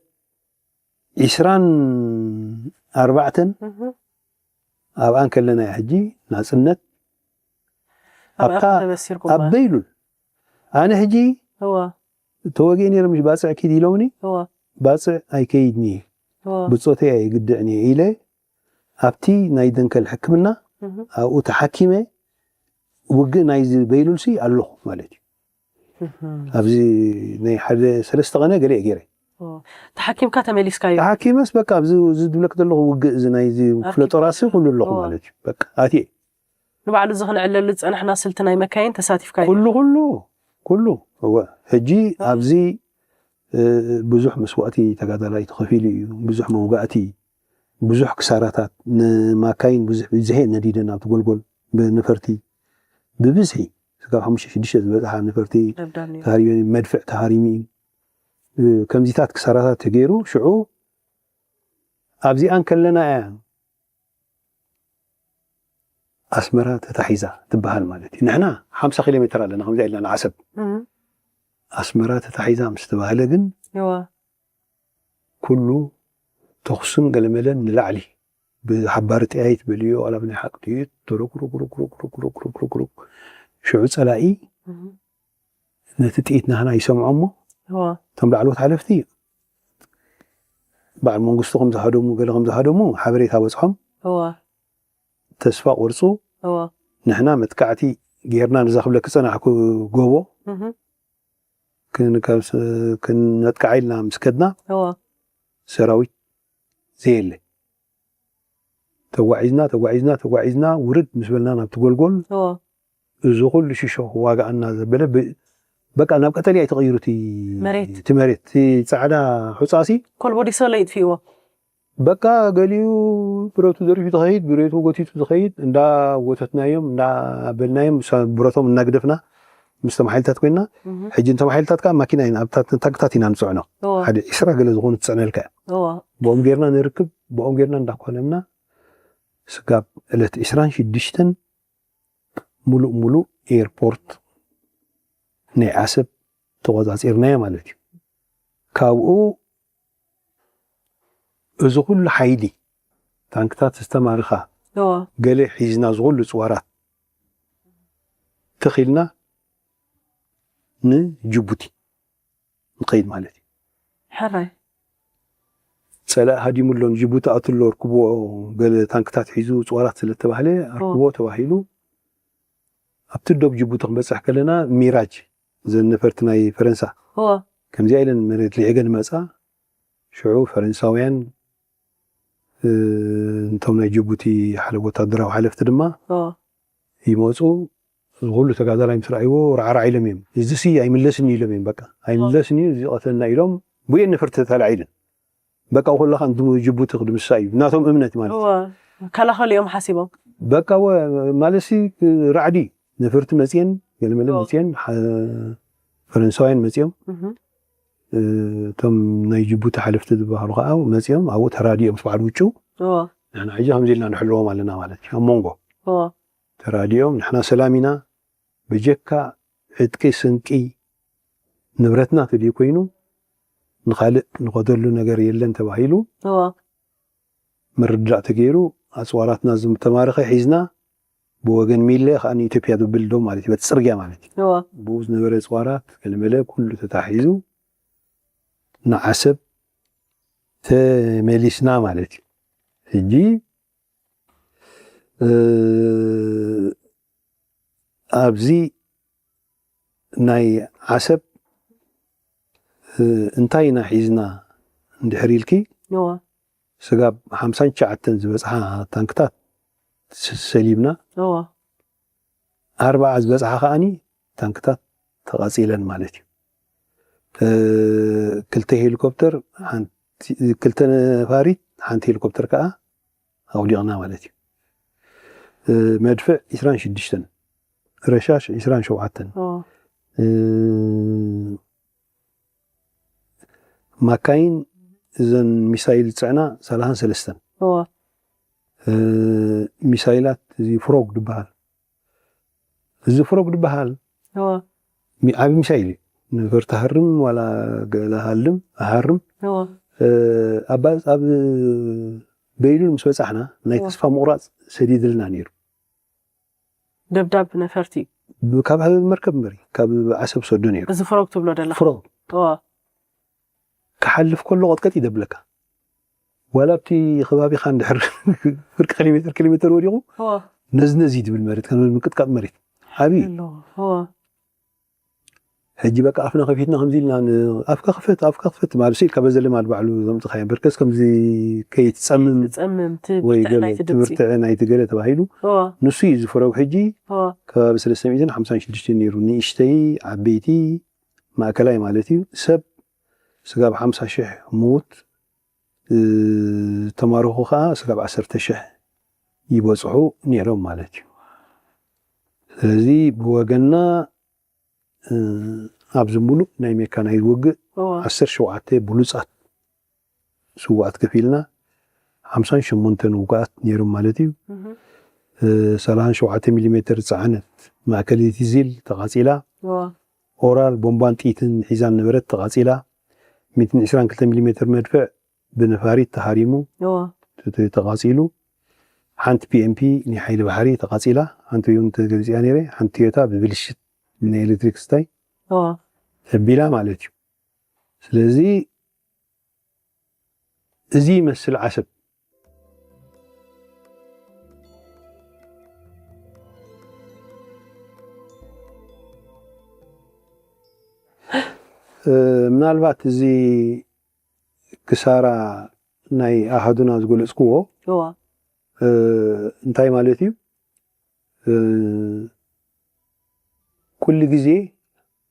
ዕስራን ኣርባዕተን እህ። ኣብኣን ከለና እያ ሕጂ ናጽነት ኣብኣ ኣብታ ተበሲርኩም ኣብ ማለት። በይሉል። ኣነ ሕጂ እዋ። ተወጊኤ ነይረ ምሽ ባጽዕ ኪድ ኢሎምኒ፣ እዋ። ባጽዕ ኣይከይድን እየ፣ እዋ። ብጾተይ ኣይግድዕን እየ ኢለ ኣብቲ ናይ ደንከል ሕክምና እህ። ኣብኡ ተሓኪመ ውግእ ናይዚ በይሉልሲ ኣለኹ ማለት እዩ። እህ። ኣብዚ ናይ ሓደ ሰለስተ ቀነ ገለ እየ ገይረ። እዋ። ተሓኪምካ ተመሊስካዮ? ተሓኪመስ በቃ ኣብዚ እዚ ዝብለክ ዘለኹ ውግእ እዚ ናይዚ ክፍለ ጦራሲ ኩሉ ኣለኹ እዋ። ማለት እዩ። በቃ ኣትየ። ንባዕሉ እዚ ክንዕለሉ ዝጸናሕና ስልቲ ናይ መካይን ተሳቲፍካዮ? ኩሉ፣ ኩሉ፣ ኩሉ። እወ። ሕጂ ኣብዚ፣ እ፣ ብዙሕ መስዋእቲ ተጋዳላይ ተኸፊሉ እዩ። ብዙሕ መውጋእቲ፣ ብዙሕ ክሳራታት፣ ንማካይን ብዙሕ ብዝሔ ነዲደን ኣብቲ ጎልጎል ብነፈርቲ ብብዝሒ፣ ስጋብ ሓሙሽተ ሽዱሽተ ዝበጽሓ ነፈርቲ ደብዳብ ነይሩ። ተሃሪመን፣ መድፍዕ ተሃሪሙ እዩ። እ፣ ከምዚታት ክሳራታት ተገይሩ፣ ሽዑ ኣብዚኣን ከለና እያ ኣስመራ ተታሒዛ ትበሃል ማለት እዩ። ንሕና ሓምሳ ኪሎ ሜትር ኣለና፣ ከምዚኣ ኢልና ንዓሰብ። እህ። ኣስመራ ተታሒዛ ምስ ተባህለ ግን እዋ። ኩሉ ተኹስን ገለመለን ንላዕሊ። ብሓባሪ ጥያይት በልዮ፣ ዋላ ብናይ ሓቂ ጥይት፣ ቶሮኩሩኩሩኩሩኩሩኩሩኩሩኩሩኩሩኩ። ሽዑ ጸላኢ እህ። ነቲ ጥይት ናህና ይሰምዖ እሞ፣ እዋ። እቶም ላዕለዎት ሓለፍቲ በዓል መንግስቱ ከም ዝሃደሙ፣ ገለ ከም ዝሃደሙ ሓበሬታ በጽሖም። እዋ። ተስፋ ቆርጹ። እዋ። ንሕና መጥቃዕቲ ጌርና፣ ነዛ ክብለኪ ዝጸናሕኩ ጎቦ እህ። ክን-፣ ካብ ስ-፣ ክነጥቅዓ ኢልና ምስ ከድና፣ እዋ። ሰራዊት ዘየለ። ተጓዒዝና፣ ተጓዒዝና፣ ተጓዒዝና፣ ውርድ ምስ በልና ናብቲ ጎልጎል፣ እዋ። እዚ ኩሉ ሽሾ ክዋግኣና ዘበለ ብ-፣ በቃ ናብ ቀጠልያ እዩ ተቐይሩ እቲ፣ መሬት። እቲ መሬት። እቲ ጻዕዳ ሑጻሲ ኮልቦ ዲሶሎ ይጥፍእዎ። በቃ ገሊኡ ብረቱ ዘሪፉ ዝኸይድ፣ ብረቱ ጎቲቱ ዝኸይድ፣ እንዳ ጎተትናዮም፣ እንዳ በልናዮም፣ ምስ ብረቶም እናግደፍና፣ ምስ ተማሓይልታት ኮይና፣ እህ። ሕጂ ንተማሓይልታት ከዓ ማኪና ኢና፣ ኣብ ታንክታት ኢና ንጽዕኖ። እዋ። ሓደ ዒስራ ገለ ዝኾኑ ትጽዕነልካ እያ። እዋ። ብኦም ጌርና ንርክብ፣ ብኦም ጌርና እንዳኮለምና፣ ስጋብ ዕለት ዒስራን ሽዱሽተን ሙሉእ ሙሉእ ኤርፖርት ናይ ዓሰብ ተቖጻጺርናዮ ማለት እዩ። ካብኡ እዚ ኩሉ ሓይሊ፣ ታንክታት ዝተማርኻ፣ እዋ። ገለ ሒዝና፣ እዚ ኩሉ ጽዋራት ተኺልና ንጅቡቲ ንኸይድ ማለት እዩ። ሕራይ። ጸላኢ ሃዲሙ ኣሎ፣ ንጅቡቲ ኣትሎ፣ ርክቦ፣ ገለ ታንክታት ሒዙ ጽዋራት ስለ ተባህለ፣ ኣርክቦ ተባሂሉ፣ ኣብቲ ዶብ ጅቡቲ ክንበጽሕ ከለና፣ ሚራጅ፣ እዘን ነፈርቲ ናይ ፈረንሳ፣ እዋ። ከምዚኣ ኢለን መሬት ልዒገን መጻ። ሽዑ ፈረንሳውያን፣ እ፣ እንቶም ናይ ጅቡቲ ሓደ ወታደራዊ ሓለፍቲ ድማ እዋ። ይመጹ። እዚ ኩሉ ተጋዳላይ ምስ ረኣይዎ፣ ራዕራዕ ኢሎም እዮም። እዚሲ ኣይምለስን እዩ ኢሎም እዮም። በቃ፣ ኣይምለስን እዩ፣ እዚ ይቐትለና ኢሎም፣ ብኤን ነፈርቲ ተላዒለን። በቃ፣ ኩላኻ ንጅቡቲ ክድምሳ እዩ። ናቶም እምነት ማለት እዩ። እዋ። ከላኸሉ እዮም ሓሲቦም። በቃ፣ ወ-፣ ማለትሲ፣ ራዕዲ፣ ነፈርቲ መፅየን ገለመለ ኦ። መፅየን ፈረንሳውያን መፅዮም። እቶም ናይ ጅቡቲ ሓለፍቲ ዝበሃሉ ከዓ መፅኦም ኣብኡ ተራዲኦም ምስ በዓል ውጩ ንሕና ሕጂ ከምዚ ኢልና ንሕልዎም ኣለና ማለት እዩ። ኣብ መንጎ ተራዲኦም ንሕና ሰላም ኢና፣ በጀካ ዕጥቂ፣ ስንቂ፣ ንብረትና ተደይኮይኑ ንኻልእ ንኸደሉ ነገር የለን ተባሂሉ ምርዳእ ተገይሩ፣ ኣፅዋራትና ዝተማረኸ ሒዝና ብወገን ሚለ ከዓ ንኢትዮጵያ ዝብል ዶ ማለት እዩ፣ በቲ ፅርግያ ማለት እዩ። ብኡ ዝነበረ ኣፅዋራት ገለመለ ኩሉ ተታሒዙ ንዓሰብ ተመሊስና ማለት እዩ። ሕጂ ኣብዚ ናይ ዓሰብ እንታይ ኢና ሒዝና እንድሕር ኢልኪ፣ ስጋብ ሓምሳን ትሽዓተን ዝበፅሓ ታንክታት ሰሊብና፣ ኣርባዓ ዝበፅሓ ከዓኒ ታንክታት ተቓፂለን ማለት እዩ። ክልተ ሄሊኮፕተር፣ ክልተ ነፋሪት፣ ሓንቲ ሄሊኮፕተር ከዓ ኣውዲቕና ማለት እዩ። መድፍዕ ዕስራን ሽዱሽተን፣ ረሻሽ ዕስራን ሸውዓተን፣ ማካይን እዘን ሚሳይል ዝፅዕና ሰላሳን ሰለስተን፣ ሚሳይላት እዚ ፍሮግ ዝበሃል፣ እዚ ፍሮግ ዝበሃል ዓብዪ ሚሳይል እዩ። ነፈርቲ ሃርም ዋላ ገለ ሃልም ሃርም ኣብ በይሉል ምስ በፃሕና ናይ ተስፋ ምቑራፅ ሰዲድልና ነይሩ። ደብዳብ ነፈርቲ ካብ መርከብ መሪ ካብ ዓሰብ ሰዶ ነይሩ። እዚ ፍሮግ ትብሎ ደላ ፍሮግ ክሓልፍ ከሎ ቀጥቀጥ ይደብለካ። ዋላ ኣብቲ ከባቢኻ እንድሕር ፍርቂ ኪሎ ሜትር ኪሎ ሜትር ወዲቑ ነዚ ነዚ ትብል መሬት ከም ምቅጥቃጥ መሬት ዓብዪ። ሕጂ በቃ ኣፍና ከፊትና ከምዚ ኢልና ኣፍካ ክፈት ኣፍካ ክፈት ማለት ኢልካ በዘ ልማድ ባዕሉ ዘምፅኻዮ በርከስ ከምዚ ከይትፀምም ትፀምም ወይ ትብርትዕ ገለ ናይቲ ድምፂ ትብርትዕ ናይቲ ገለ ተባሂሉ ንሱ እዩ እዚ ፍሮግ። ሕጂ ከባቢ ሰለስተ ሚእትን ሓምሳን ሽዱሽተን ነይሩ። ንእሽተይ ዓበይቲ ማእከላይ ማለት እዩ። ሰብ ስጋብ ሓምሳ ሽሕ ምዉት ዝተማረኹ ከዓ ስጋብ ዓሰርተ ሽሕ ይበፅሑ ነይሮም ማለት እዩ። ስለዚ ብወገንና ኣብዚ ሙሉእ ናይ ሜካናይዝ ውግእ ዓሰርተ ሸውዓተ ብሉፃት ስዋኣት ከፊልና ሓምሳን ሸሞንተን ውጉኣት ነይሮም ማለት እዩ። ሰላሳን ሸውዓተ ሚሊ ሜትር ዝፀዓነት ማእከለይቲ ዚል ተቓፂላ። ኦራል ቦምባን ጥይትን ሒዛ ዝነበረት ተቓፂላ። ሚእትን ዕስራን ክልተ ሚሊ ሜትር መድፍዕ ብነፋሪት ተሃሪሙ ተቓፂሉ። ሓንቲ ፒኤምፒ ናይ ሓይሊ ባሕሪ ተቓፂላ። ሓንቲ እውን ተገሊፂያ ነይረ። ሓንቲ ቶዮታ ብብልሽት ናይ ኤሌክትሪክ ስታይ ተቢላ ማለት እዩ። ስለዚ እዚ ይመስል ዓሰብ። ምናልባት እዚ ክሳራ ናይ ኣሃዱና ዝገለፅክዎ እንታይ ማለት እዩ? ኩሉ ግዜ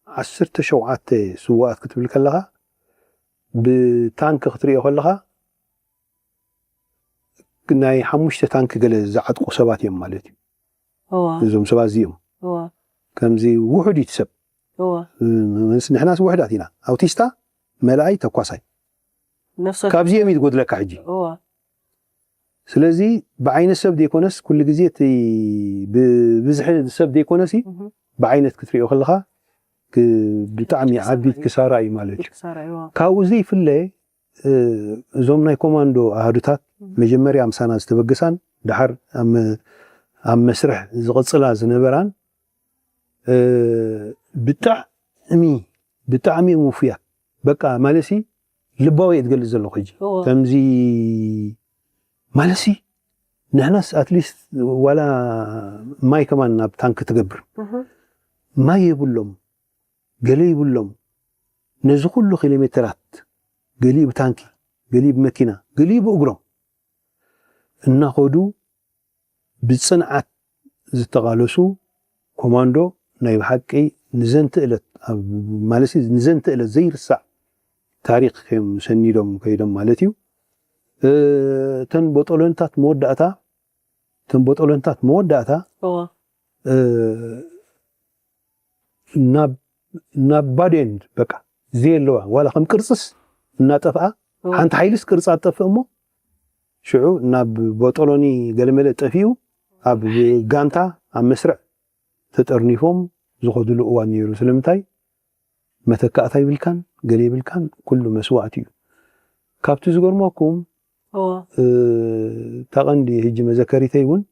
ዓሰርተ ሸውዓተ ስዋኣት ክትብል ከለኻ ብታንክ ክትሪኦ ከለኻ ናይ ሓሙሽተ ታንክ ገለ ዝዓጥቁ ሰባት እዮም ማለት እዩ። እዞም ሰባት እዚኦም ከምዚ ውሑድ እዩ ሰብ። ንሕናስ ውሕዳት ኢና። ኣውቲስታ፣ መላኣይ፣ ተኳሳይ ካብዚኦም እዩ ዝጎድለካ ሕጂ። ስለዚ ብዓይነት ሰብ ዘይኮነስ ኩሉ ግዜ እቲ ብብዝሒ ሰብ ዘይኮነሲ ብዓይነት ክትሪኦ ከለካ ብጣዕሚ ዓቢት ክሳራ እዩ ማለት እዩ። ካብኡ ዘይፍለ እዞም ናይ ኮማንዶ ኣሃዱታት መጀመርያ ምሳና ዝተበገሳን ድሓር ኣብ መስርሕ ዝቕፅላ ዝነበራን ብጣዕሚ ብጣዕሚ እዮም ውፉያት። በቃ ማለሲ ልባዊ እየ ትገልፅ ዘለኹ ሕጂ ከምዚ ማለሲ ንሕናስ ኣትሊስት ዋላ ማይ ከማን ናብ ታንክ ትገብር ማይ የብሎም፣ ገለ ይብሎም። ነዚ ኩሉ ኪሎ ሜትራት ገሊኡ ብታንኪ፣ ገሊኡ ብመኪና፣ ገሊኡ ብእግሮም እናኸዱ ብፅንዓት ዝተቓለሱ ኮማንዶ ናይ ብሓቂ ንዘንቲ ዕለት ማለት ንዘንቲ ዕለት ዘይርሳዕ ታሪክ እዮም ሰኒዶም ከይዶም ማለት እዩ። እተን ቦጦሎንታት መወዳእታ እተን ቦጦሎንታት መወዳእታ እዋ ናብ ናብ ባዶ ኤንድ በቃ ዘየለዋ ዋላ ከም ቅርጽስ እናጠፍኣ ሓንቲ ሓይልስ ቅርጻ ትጠፍእ እሞ ሽዑ ናብ ቦጦሎኒ ገለመለ ጠፊኡ ኣብ ጋንታ ኣብ መስርዕ ተጠርኒፎም ዝኸድሉ እዋን ነይሩ። ስለምንታይ መተካእታ ይብልካን ገለ ይብልካን ኩሉ መስዋእቲ እዩ። ካብቲ ዝገርመኩም እታ ቀንዲ ህጂ መዘከሪተይ እውን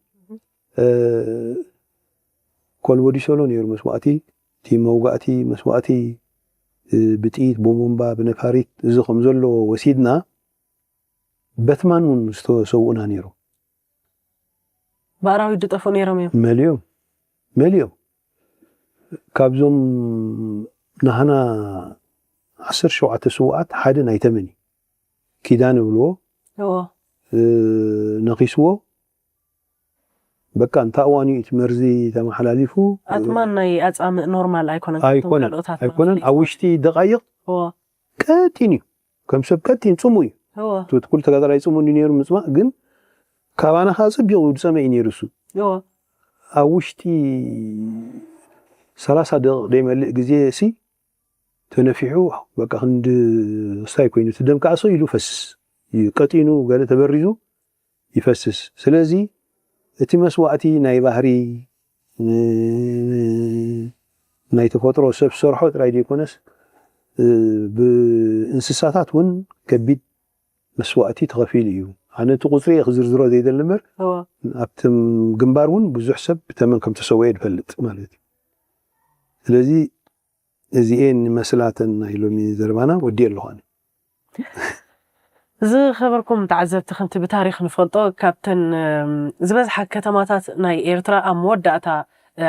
ኮልቦ ዲሶሎ ነይሩ መስዋእቲ፣ እቲ መውጋእቲ መስዋእቲ ብጥይት ብቦምባ ብነፋሪት እዚ ከም ዘለዎ ወሲድና በትማን እውን ዝተሰውኡና ነይሩ። ብኣራዊት ዝጠፍኡ ነይሮም እዮም። መሊኦም መሊኦም ካብዞም ናህና ዓሰርተ ሸውዓተ ስውኣት ሓደ ናይ ተመን እዩ። ኪዳን ይብልዎ ነኺስዎ በቃ እንታ እዋን እዩ እቲ መርዚ ተመሓላሊፉ ኣትማን ናይ ኣፃምእ ኖርማል ኣይኮነን ኣይኮነን ኣይኮነን ኣብ ውሽጢ ደቃይቕ ቀጢን እዩ ከም ሰብ ቀጢን ፅሙ እዩ እቲ ኩሉ ተጋዳላይ ፅሙ እንዲ ነይሩ ምፅማእ ግን ካባና ከዓ ፀቢቑ ዝፀመ እዩ ነይሩ እሱ ኣብ ውሽጢ ሰላሳ ደቂቕ ዘይመልእ ግዜ ሲ ተነፊሑ በቃ ክንዲ ክስታይ ኮይኑ እቲ ደም ከዓ ሰው ኢሉ ፈስስ እዩ ቀጢኑ ገለ ተበሪዙ ይፈስስ ስለዚ እቲ መስዋእቲ ናይ ባህሪ ናይ ተፈጥሮ ሰብ ዝሰርሖ ጥራይ ዘይኮነስ ብእንስሳታት እውን ከቢድ መስዋእቲ ተኸፊሉ እዩ ኣነ እቲ ቁፅሪ እየ ክዝርዝሮ ዘይደሊ እምበር ኣብቲ ግንባር እውን ብዙሕ ሰብ ብተመን ከም ተሰወየ ዝፈልጥ ማለት እዩ ስለዚ እዚኤን ይመስላተን ናይ ሎሚ ዘረባና ወዲኤ ኣለኹ ኣነ ዝኸበርኩም ተዓዘብቲ ከምቲ ብታሪክ ንፈልጦ ካብተን ዝበዝሓ ከተማታት ናይ ኤርትራ ኣብ መወዳእታ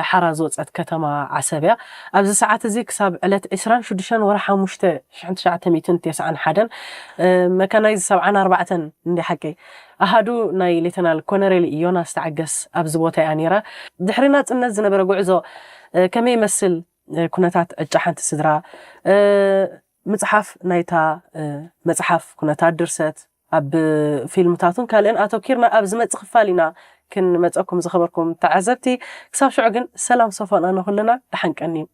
ሓራ ዝወፀት ከተማ ዓሰብ እያ ኣብዚ ሰዓት እዚ ክሳብ ዕለት ዕስራን ሽዱሽተን ወርሒ ሓሙሽተ ሽሕን ትሽዓተ ሚእትን ተስዓን ሓደን መካናይዝ ሰብዓን ኣርባዕተን እንዲ ሓቀይ ኣሃዱ ናይ ሌተናል ኮነሬል ዮናስ ተዓገስ ኣብዚ ቦታ እያ ነይራ ድሕሪ ናፅነት ዝነበረ ጉዕዞ ከመይ ይመስል ኩነታት ዕጫ ሓንቲ ስድራ ምፅሓፍ ናይታ መፅሓፍ ኩነታት ድርሰት ኣብ ፊልምታቱን ካልእን ኣተኪርና ኣብ ዝመፅእ ክፋል ኢና ክንመፀኩም ዝኸበርኩም ተዓዘብቲ ክሳብ ሽዑ ግን ሰላም ሰፎና ንኩልና ደሓንቀንዩ